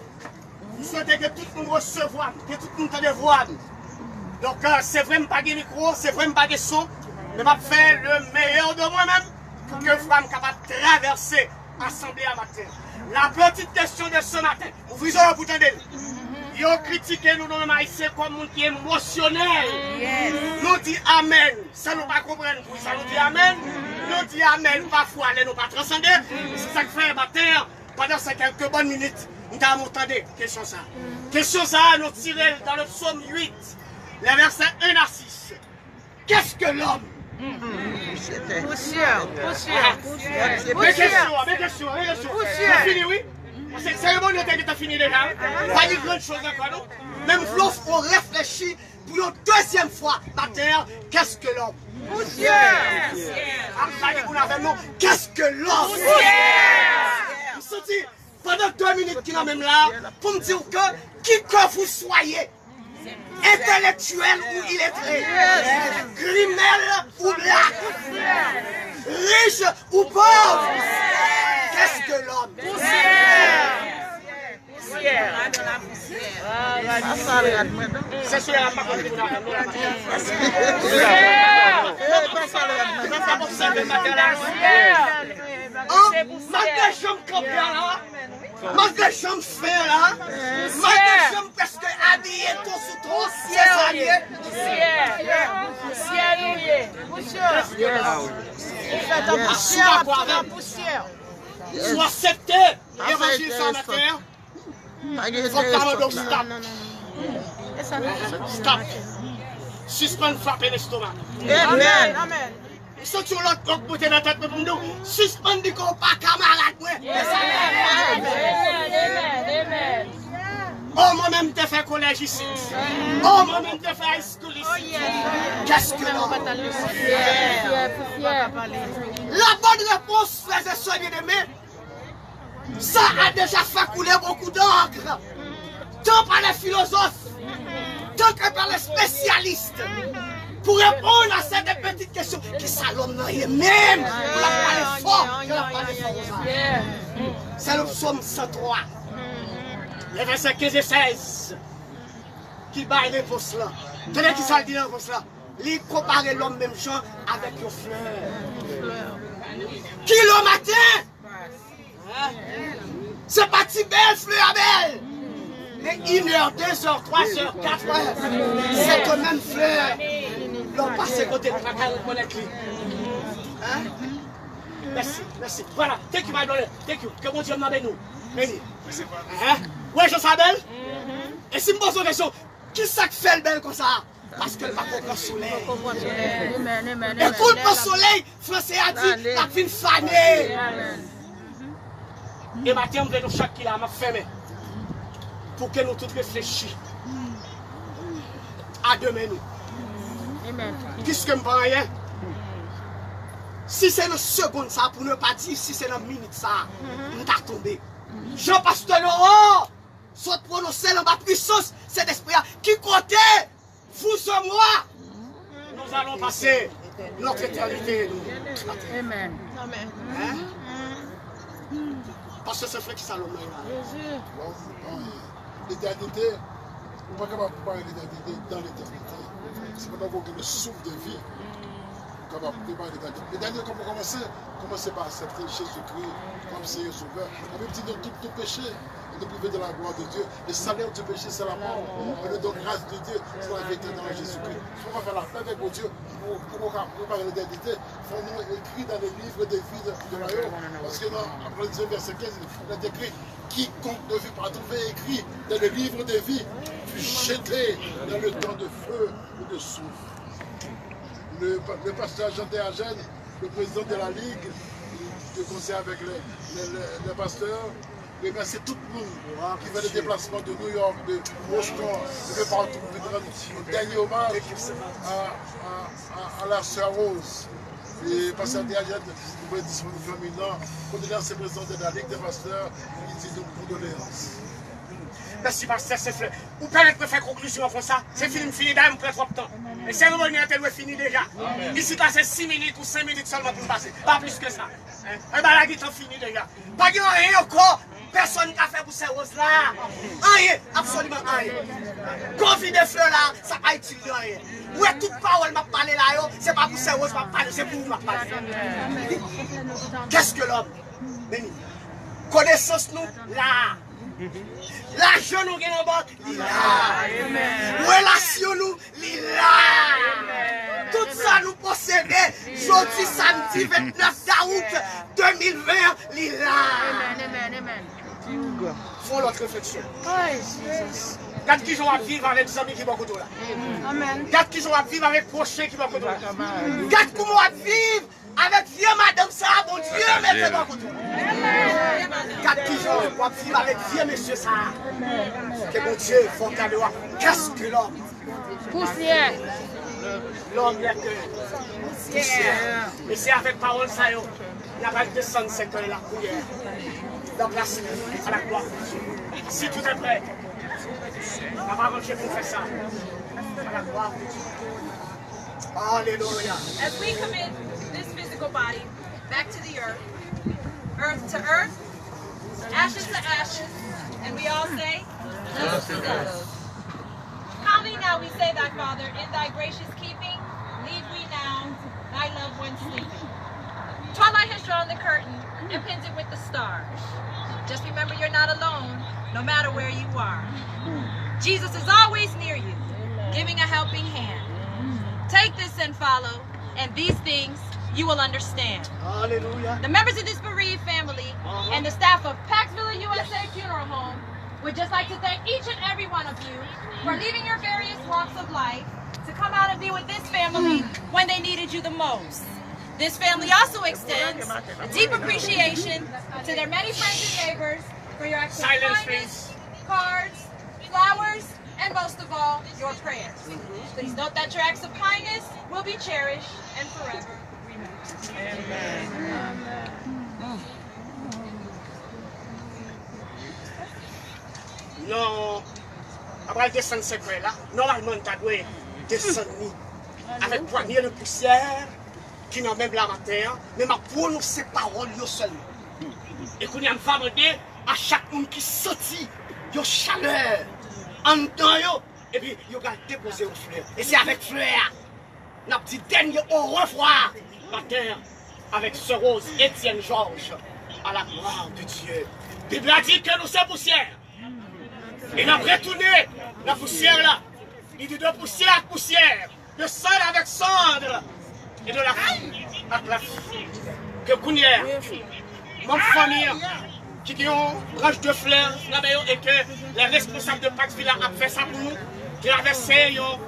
M swete ke tout moun resevwa m, ke tout moun tande vwa m. Donk, euh, se vre m pa gen mikwo, se vre m pa gen son, men m ap fè le meilleur de mwen menm pou ke vwa m kapab travèse asanble a maten. La petite question de ce matin, ouvri zòrèy pou tande l. Yo kritike nou, nou menm Ayisyen, kòm moun ki emosyonèl. Nou di amèn san nou pa konprann poukisa nou di amèn. Nou di amèn pafwa lè nou pa transande. Se sa k fè maten an, pandan se kèlke bòn minit, m ta renmen w tande kesyon sa a. Kesyon sa a, nou tire l dans le psaume huit, les versets un à six. Qu'est-ce que l'homme? Pousyè, pousyè, pousyè. Men kesyon an, men kesyon an, men kesyon an. Pousyè. Nou fini, wi. Paske seremoni an te gentan fini deja, wi. Pa gen grann choz ankò, non. Men m vle w reflechi pou yon dezyèm fwa maten an, qu'est-ce que l'homme? Pousyè. Ap pale moun avè m, non. Qu'est-ce que l'homme? Pousyè. M santi, pandan de minit ki nan men m la, pou m di w ke, qui que vous soyez, entèlektyèl ou iletre, grimèl ou blak, rich ou pòv, qu'est-ce que l'homme? Pousyè. Pousyè. Sa sal rad mwen, non? Se sou la m pa konn pou la. Sa sal rad mwen, non? Sa m obsève maten la. An, malgre jan m kanpe a la, malgre jan m fè a la, malgre jan m prèske abiye ton sou ton, se sa l ye. Pousyè. Pousyè nou ye. Pousyè. Ou fèt an pousyè, ou fèt an pousyè. Si w aksepte levanjil sa maten an, fòk ta mande w stop. Stop. Sispann frape lestoma. Amèn. Amèn. M santi yon lòt kòk monte nan tèt mwen pou m di w, sispann di ke w pa kamarad mwen. Amèn. Amèn. Amèn. O, mwen menm te fè kolèj isit. O, mwen menm te fè high school isit. Qu'est-ce que l'homme? La bonne réponse, frères et sœurs bien-aimés, ça a déjà fait couler beaucoup d'encre, tant par les philosophes, tant que par les spécialistes, pour répondre à cette petite question, kisa lòm nan ye menm? Pou l ap pale fò, pou l ap pale fò konsa. Se le psaume cent trois, le verset quinze et seize, ki bay repons lan. Tande kisa l di nan repons lan. Li konpare lòm menm jan avèk yon flè. Ki lòm maten? Se pa ti bèl flè a bèl. Men inè, dezè, twazè, katrè, sèt menm flè. Lè w pase kote l, ou pa ka rekonèt li. Mèsi, mèsi. Voilà. Thank you, my brother. Thank you. Ke Bondye m nan beni w. Beni. Wè jan sa bèl? E si m poze w kesyon, kisa k fè l bèl konsa? Paske l pako pran solèy. E kou l pran solèy, franse a di, l ap vin fane. E maten an, m vle nou chak ki la, m ap fèmen. Pou ke nou tout reflechi a demen nou. Piske m pa anyen, si se nan segonn sa, pou ne pa di si se nan minit sa, m ta tonbe. Jan pastè Laurent sot pwononse l anba pwisans Sentespri a, ki kote vous et moi, nous allons passer notre éternité, nous. Amen. Amen. Hein? Paske se frè ki sa lòm nan ye la. Lòm, euh, l'éternité, ou pa kapab konpare l'éternité dans l'éternité. Se pandan w gen le souffle de vie. Kapab prepare dènye. E dènye, kòman kòmanse? Kòmanse pa aksepte Jezikri kòm Seyè Sovè. Labib di nou tout nou peche e nou prive de la glwa de Dye. Le salaire du péché, c'est la mort. Mais le don grâce de Dieu, c'est la vie éternelle en Jésus-Christ. Si w pa fè lapè avèk Bondye, pou, pou w ka prepare letènite, fò non w ekri dans le livre de vie de, de Royaume. Paske nan Apokalips vèsè kenz, il est écrit, quiconque ne veut pas trouver écrit dans le livre de vie fut jeté dans le temps de feu et de soufre. Le, le pasteur Jean Théagène, le président de la Ligue, de concert avec les, les, les, les pasteurs, remercie tout le monde qui fait le déplacement de New York, de Boston, de partout pour venir rendre un dernier hommage à, à, à, à la sœur Rose. E pastè Théagène, nou pral disponib fami nan, kondoleyans se prezan de la Ligue des pasteurs, li di nou kondoleyans. Mèsi, pastè, se frè. Ou pèmèt mwen fè konklizyon an konsa. Se fini, m fini, dayè m pran twòp tan. E seremoni an te dwe fini deja. Isit la, se sis minit ou senk minit sèlman pou n pase. Pa plis ke sa. Hein? E bagay la gentan fini deja. Pa gen anyen ankò pèsonn ka fè pou sè Rose la. Anyen, absoliman anyen. Kon vide flè la, sa pa itil li anyen. Ou wè tout pawòl m ap pale la yo, se pa pou Sè Rose m ap pale, se pou ou m ap pale. Qu'est-ce que l'homme? Men, konesans nou la. Lajan nou gen nan bank, li la. Relasyon nou, li la. Tout sa nou posede, jodi samdi vennèf dawout de mil ven an, li la. Fè yon lòt refleksyon. Gad kijan w ap viv avèk zanmi ki bò kote w la. Gad kijan w ap viv avèk pwochen ki bò kote w la. Gad kouman w ap viv avèk vye madanm sa a Bondye mete bò kote w. Gad kijan w ap viv avèk vye mesye sa a. Ke Bondye fè w kado a. Qu'est-ce que l'homme? Pousyè. L'homme n'est que poussière. E se avèk pawòl sa yo n a pral desann sèkèy la kounye a. Donk la, à la gloire. Si tout est prêt, n ap avanse pou fè sa. À la gloire de Dieu. Alelouya. As we commit this physical body back to the earth, earth to earth, ashes to ashes, and we all say, dust to dust. Calmly now we say, Thy Father, in thy gracious keeping, leave we now thy loved ones sleeping. Twilight has drawn the curtain and pinned it with the stars. Just remember you're not alone, no matter where you are. Jesus is always near you, giving a helping hand. Take this and follow, and these things you will understand. Hallelujah. The members of this bereaved family and the staff of Paxville U S A Funeral Home would just like to thank each and every one of you for leaving your various walks of life to come out and be with this family when they needed you the most. This family also extends a deep appreciation to their many friends and neighbors for your acts of kindness, cards, flowers, and most of all, your prayers. Please note that your acts of kindness will be cherished and forever remembered. Non, apre desann sèkèy la, nòmalman n ta dwe desann li avèk pwanye de pousyè ki nan men m la maten an, men m ap pwononse pawòl yo sèlman. E kounye a, m va mande a chak moun ki santi yon chalè anndan yo, epi yo pral depoze yon flè. E se avèk flè a n ap di dènye orevwa maten an avèk Sè Rose Etienne Georges, à la gloire de Dieu. Bib la di ke nou se pousyè. E n ap retounen nan pousyè la. Li di de poussière à poussière, de cendre avec cendre, et de la fille avec la fille. Ke kounye a, manm fanmi an ki gen yon branch de flè nan men yo e ke lè responsab de Pax Villa ap fè sa pou nou, travèse yon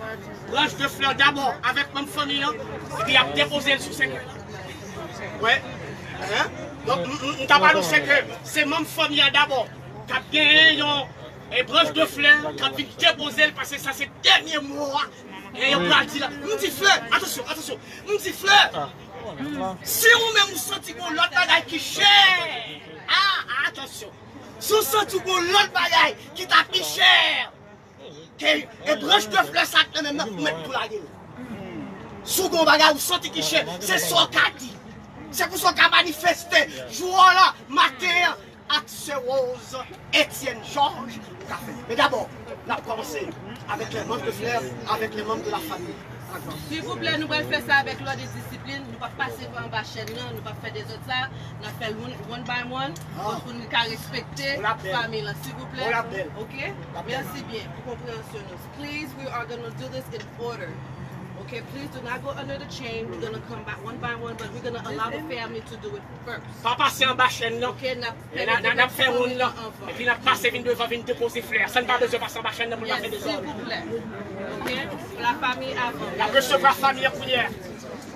branch de flè dabò avèk manm fanmi an, epi y ap depoze l sou sèkèy la. Wè. Hein? Donk, m, m, m t ap anonse ke se manm fanmi an dabò k ap genyen yon, e, branch de flè k ap vin depoze l, paske sa se dènye mo a. E yo pral di la. M di flè, atansyon, atansyon. M di flè. Si ou menm ou santi gon lòt bagay ki chè, ah, atansyon. Si ou santi gon lòt bagay ki ta pi chè ke, e, branch de flè sa k nan men m nan, ou mèt tou lage l. Si w gon bagay ou santi ki chè, se sa w ka di. Se konsa w ka manifeste jwa w la maten an ak Sè Rose Etienne Georges ou ka fè. Men dabò, n ap kòmanse avèk les membres de fleurs, avec les membres de la famille. Silvouplè, nou pral fè sa avèk lòd e disiplin. Nou p ap pase pa anba chèn nan, nou p ap fè dezòd sa. N ap fè l one, one by one, pou, pou nou ka respekte fanmi lan, silvouplè. Ok? Mèsi byen pou konpreyansyon nou. Please, we are gonna do this in order. Okay, please do not go under the chain. We're gonna come back one by one, but we're gonna allow the family to do it first. Pa pase anba chèn nan. Ok, n ap, n ap fè woun nan. Epi n ap pase vin devan, vin depoze flè. Sa n pa bezwen pase anba chèn nan pou n pa fè dezòd. Silvouplè. Ok? La famille avant. N ap resevwa fanmi an kounye a.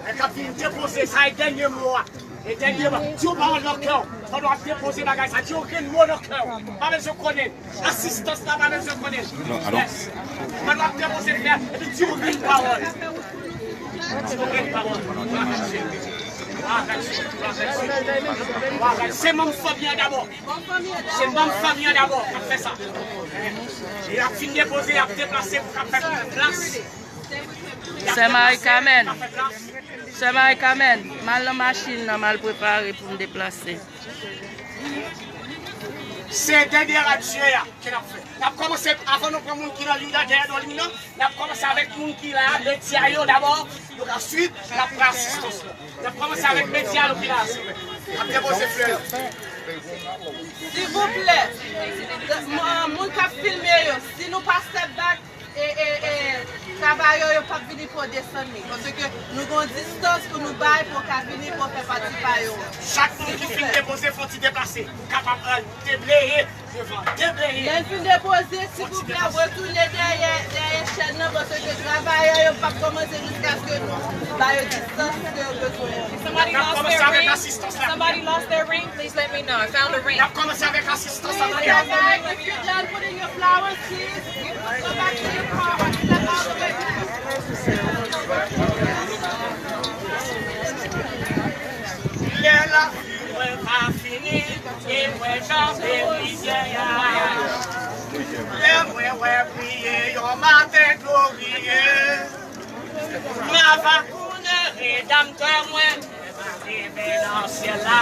E k ap vin depoze, sa e dènye mo a. E dènye mo. Di yon pawòl nan kè w. Pandan w ap depoze bagay sa, di yon grenn mo nan kè w. Pa bezwen konnen. Asistans la pa bezwen konnen. Non, alò. Yes. Pandan w ap depoze flè, epi di yon grenn pawòl. Di yon grenn pawòl. Se manm fanmi an dabò. Se manm fanmi an dabò k ap fè sa. E y ap fin depoze, y ap deplase pou k ap fè plas. Sè Marie Carmen. Sè Marie Carmen, m al nan machin nan, m al prepare pou m deplase. Se dènye adye a ke n ap fè. N ap kòmanse. Pran moun ki nan liy nan, dèyè nan liy nan. N ap kòmanse avèk moun ki la, medya yo dabò. Donk, answit, n ap pran asistans lan. N ap kòmanse avèk medya yo ki la a, silvouplè. N ap depoze flè yo. Silvouplè, m-, moun k ap filme yo, si nou pa step back, e, e, e, travayè yo p ap vini pou yo desann li. Paske nou gen yon distans pou nou bay, pou yo ka vini, pou yo fè pati pa yo. Chak moun ki fin depoze, fò ti deplase. Ou kapab al debleye devan, debleye. Lè l fin depoze, silvouplè, retounen dèyè, dèyè chèn nan, paske travayè yo p ap kòmanse jiskaske nou ba yo distans ke yo bezwen an. N ap kòmanse avèk asistans la. Somebody lost their ring? Please let me know. I found a ring. N ap kòmanse avèk asistans la. If you're done putting your flowers, please go back to your car and step out of it. Lè lavi mwen va fini, e mwen janbe rivyè a. Lè mwen wè briye yon maten gloriye, m a va konnen Redanmtè mwen rive nan syèl la.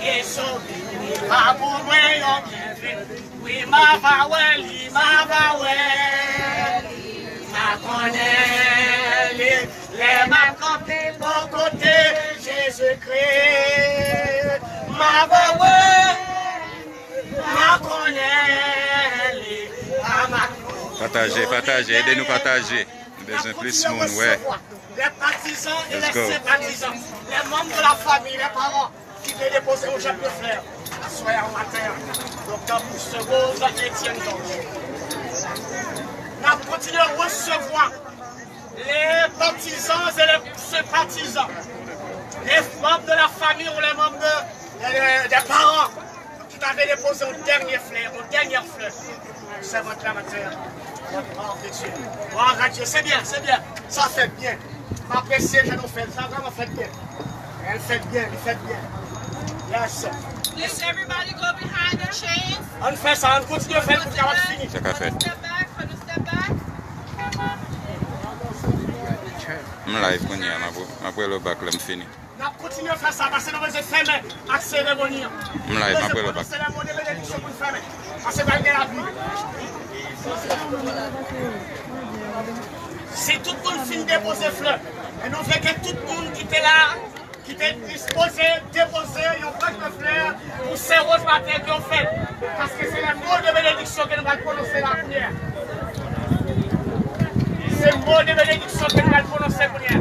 E sove m li va pou mwen yon byenveni. Wi, m a va wè li, m a va wè li, m a konnen li. Lè m ap kanpe bò kote Jezikri, m a va wè, m a konnen li. Pataje, pataje, ede nou pataje. Nou bezwen plis moun wè. Let's go. Les membres de la famille, les parents ki te depoze yon jèt de flè aswè a maten an. Doktè Pousse Rose ak Etienne Georges. N ap kontinye resevwa les partisans et les sympathisants, les membres de la famille ou les membres de, de, de, des parents ki t ave depoze yon dènye flè, yon dènyè flè. Sèvant la maten an. Glwa a Dye. Glwa a Dye. Se byen, se byen. Sa fèt byen. M apresye jan nou fè l. Sa vrèman fèt byen. L fèt byen, li fèt byen. Yes. Please, everybody go behind the chains. Ann fè sa, ann kontinye fè l pou l kapab fini. Sa ka fèt. Step back, step back. M live kounye a, m ap, m ap rele w back lè m fini. N ap kontinye fè sa, paske nou bezwen fèmen ak seremoni an. M live, m ap rele w back. Se lè mo de benediksyon pou n fèmen. Paske pral gen lapli. Si tout moun fin depoze flè, e nou vle ke tout moun ki te la, ki te dispoze depoze yon branch de flè pou Sè Rose maten ke yo fèt. Paske se lè mo de benediksyon ke nou pral pwononse la kounye a. Se mo de benediksyon ke nou pral pwononse kounye a.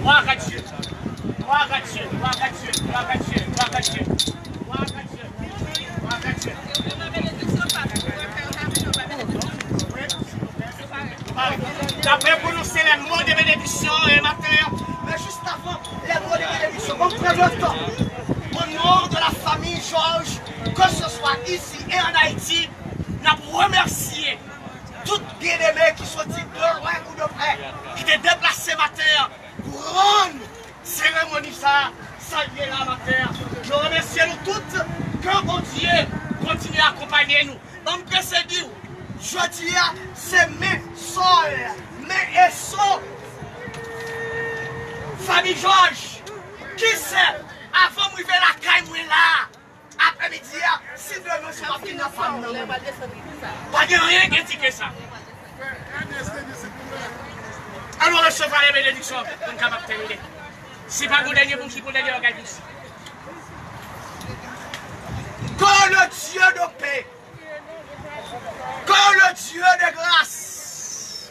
Glwa a Dye. Glwa a Dye. Glwa a Dye. Glwa a Dye. Glwa a Dye. Glwa a Dye. Glwa a Dye. N ap pwononse lè mo de benediksyon e maten an. Men jis avan lè mo de benediksyon, bon, pran le tan. Au nom de la famille Georges, que ce soit ici et en Haïti, n ap remèsye tout byeneme ki soti de lwen ou de prè, ki te deplase maten an pou rann seremoni sa a, sa l ye la maten an. Nou remèsye nou tout, ke Bondye kontinye akonpaye nou. Ban m prese di w, jodi a, se men sòl, men eso. Fanmi Jòj, ki sè, avan m rive lakay mwen la a, aprèmidi a, si demen se pa fini nan fanmi nan menm. Pa gen anyen ki endike sa. Ann nou resevwa le benediksyon pou n kapab tèmine. Si pa gon dènye moun ki pou dènye bagay pou sa. Que le Dieu de paix, que le Dieu de grâce,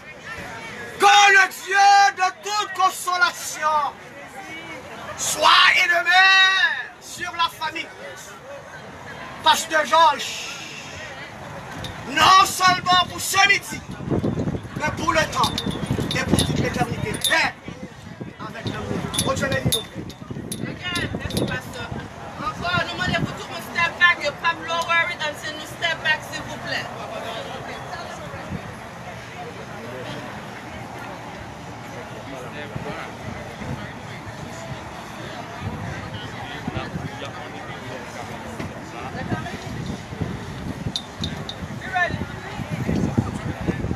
que le Dieu de toute consolation soit et demeure sur la famille Pasteur Georges, non seulement pour ce midi, mais pour le temps et pour toute l'éternité. Pè avèk lanmou. Bondye beni nou. Ankò, nou mande pou tout moun step back, yo p ap lower it until nou step back, silvouplè.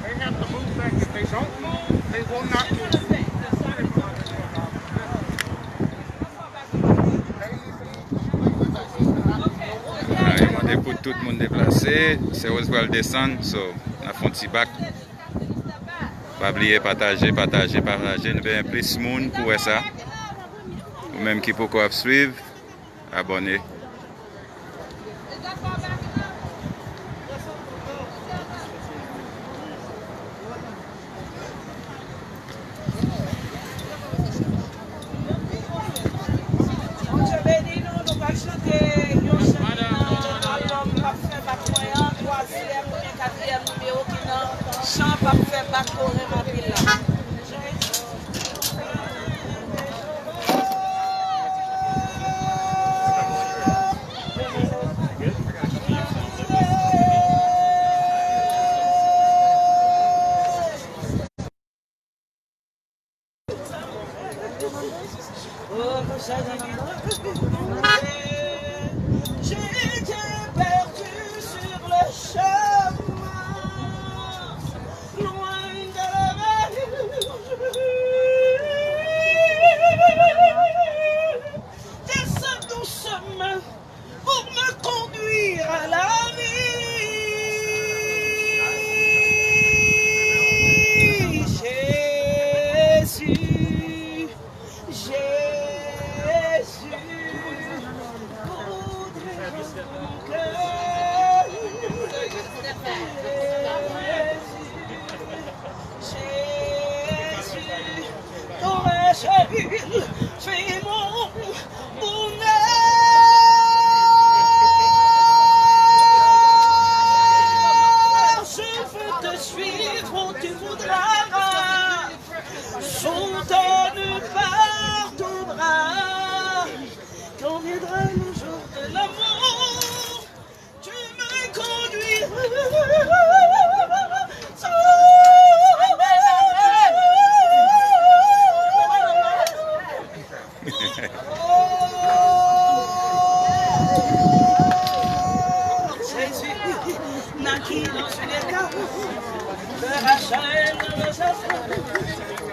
They have to move back. If they don't move, they will not move. E pou tout moun deplase, Sè Rose pral desann, so, n ap fè yon ti bak. Pa bliye pataje, pataje, pataje. Nou bezwen plis moun pou wè sa. Ou menm ki poko ap swiv, abòne. Bondye beni nou, nou pral chante yon chant nan albòm k ap fè bak mwen an, twazyèm oubyen katriyèm nimewo ki nan chan k ap fè bak ke w renmen anpil la. J'ai été perdu sur le chemin, loin de la vérité. Descends doucement pour me conduire à la vie. Jésus, Jésus, voudrais mon cœur. Jésus, ton seul fait mon bonheur. Je veux te suivre où tu voudras. Soutenue par ton bras, quand viendra le jour de l'amour, tu me conduiras. Jésus naquit dans une étable de Rachel,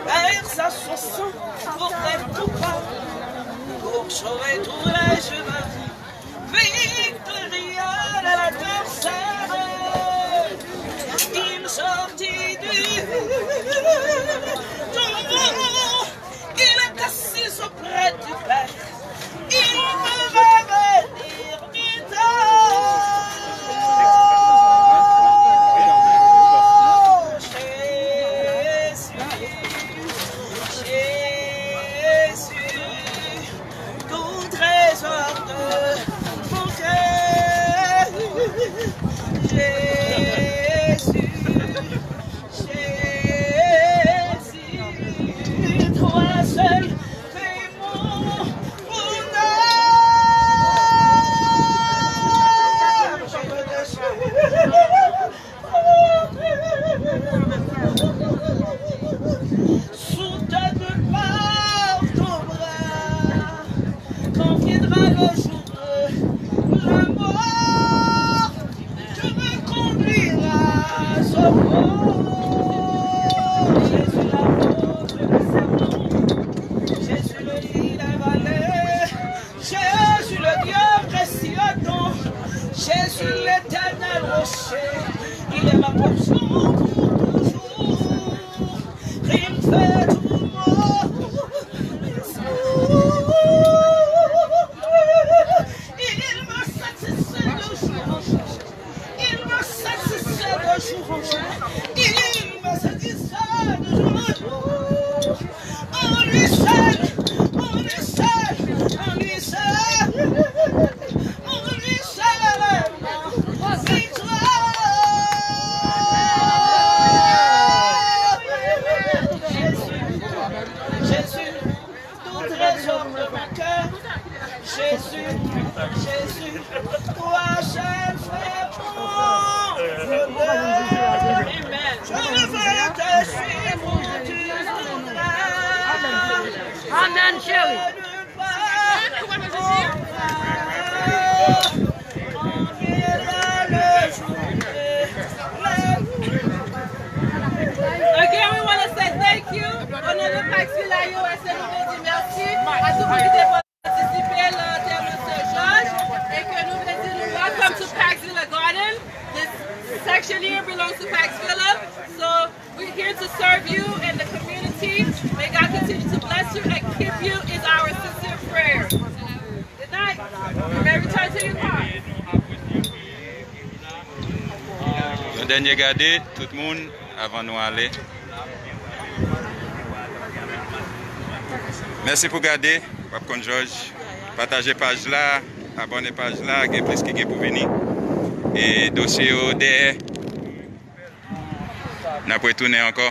versa son sang pour être coupable, pour sauver tous les humains. Victoria de la terre, il sortit du tombeau. Il est assis auprès du Père. Il va venir bientôt. Jésus, Jésus, tout trésor de mon cœur. Jésus, Jésus, toi seul fais mon bonheur. Soutenu par ton bras, quand viendra le jour de la mort, tu me conduiras au port. Jésus, la porte du salut, Jésus, le lit des vallées, Jésus, le Dieu précieux, ton Jésus, l'éternel rocher, il est ma portion pour toujours. Il me fait tout mon. Il me satisfait de jour en jour. Il me satisfait de jour en jour. Il me satisfait de jour en jour. En lui seul, en lui seul, en lui seul, en lui seul, victoire. Jésus, Jésus, tout trésor de mon cœur. Jésus, Jésus, toi seul fais mon bonheur. Amen. Je veux te suivre où tu voudras. Amen, chérie. Again, we want to say thank you. Au nom de Pax Villa U S A, nou vle di mèsi a tout moun ki te patisipe nan antèman Sè Jòj e ke nou vle di nou welcome to Pax Chenier belongs to Pax Villa, so we're here to serve you and the community. May God continue to bless you and keep you is our sincere prayer. Good night. You may return to your car. Yon dènye gade, tout moun, avan nou ale. Mèsi pou gade, w ap konn Jòj. Pataje paj la, abòne paj la, gen plis ki gen pou vini. E dosye yo dèyè. N ap retounen ankò.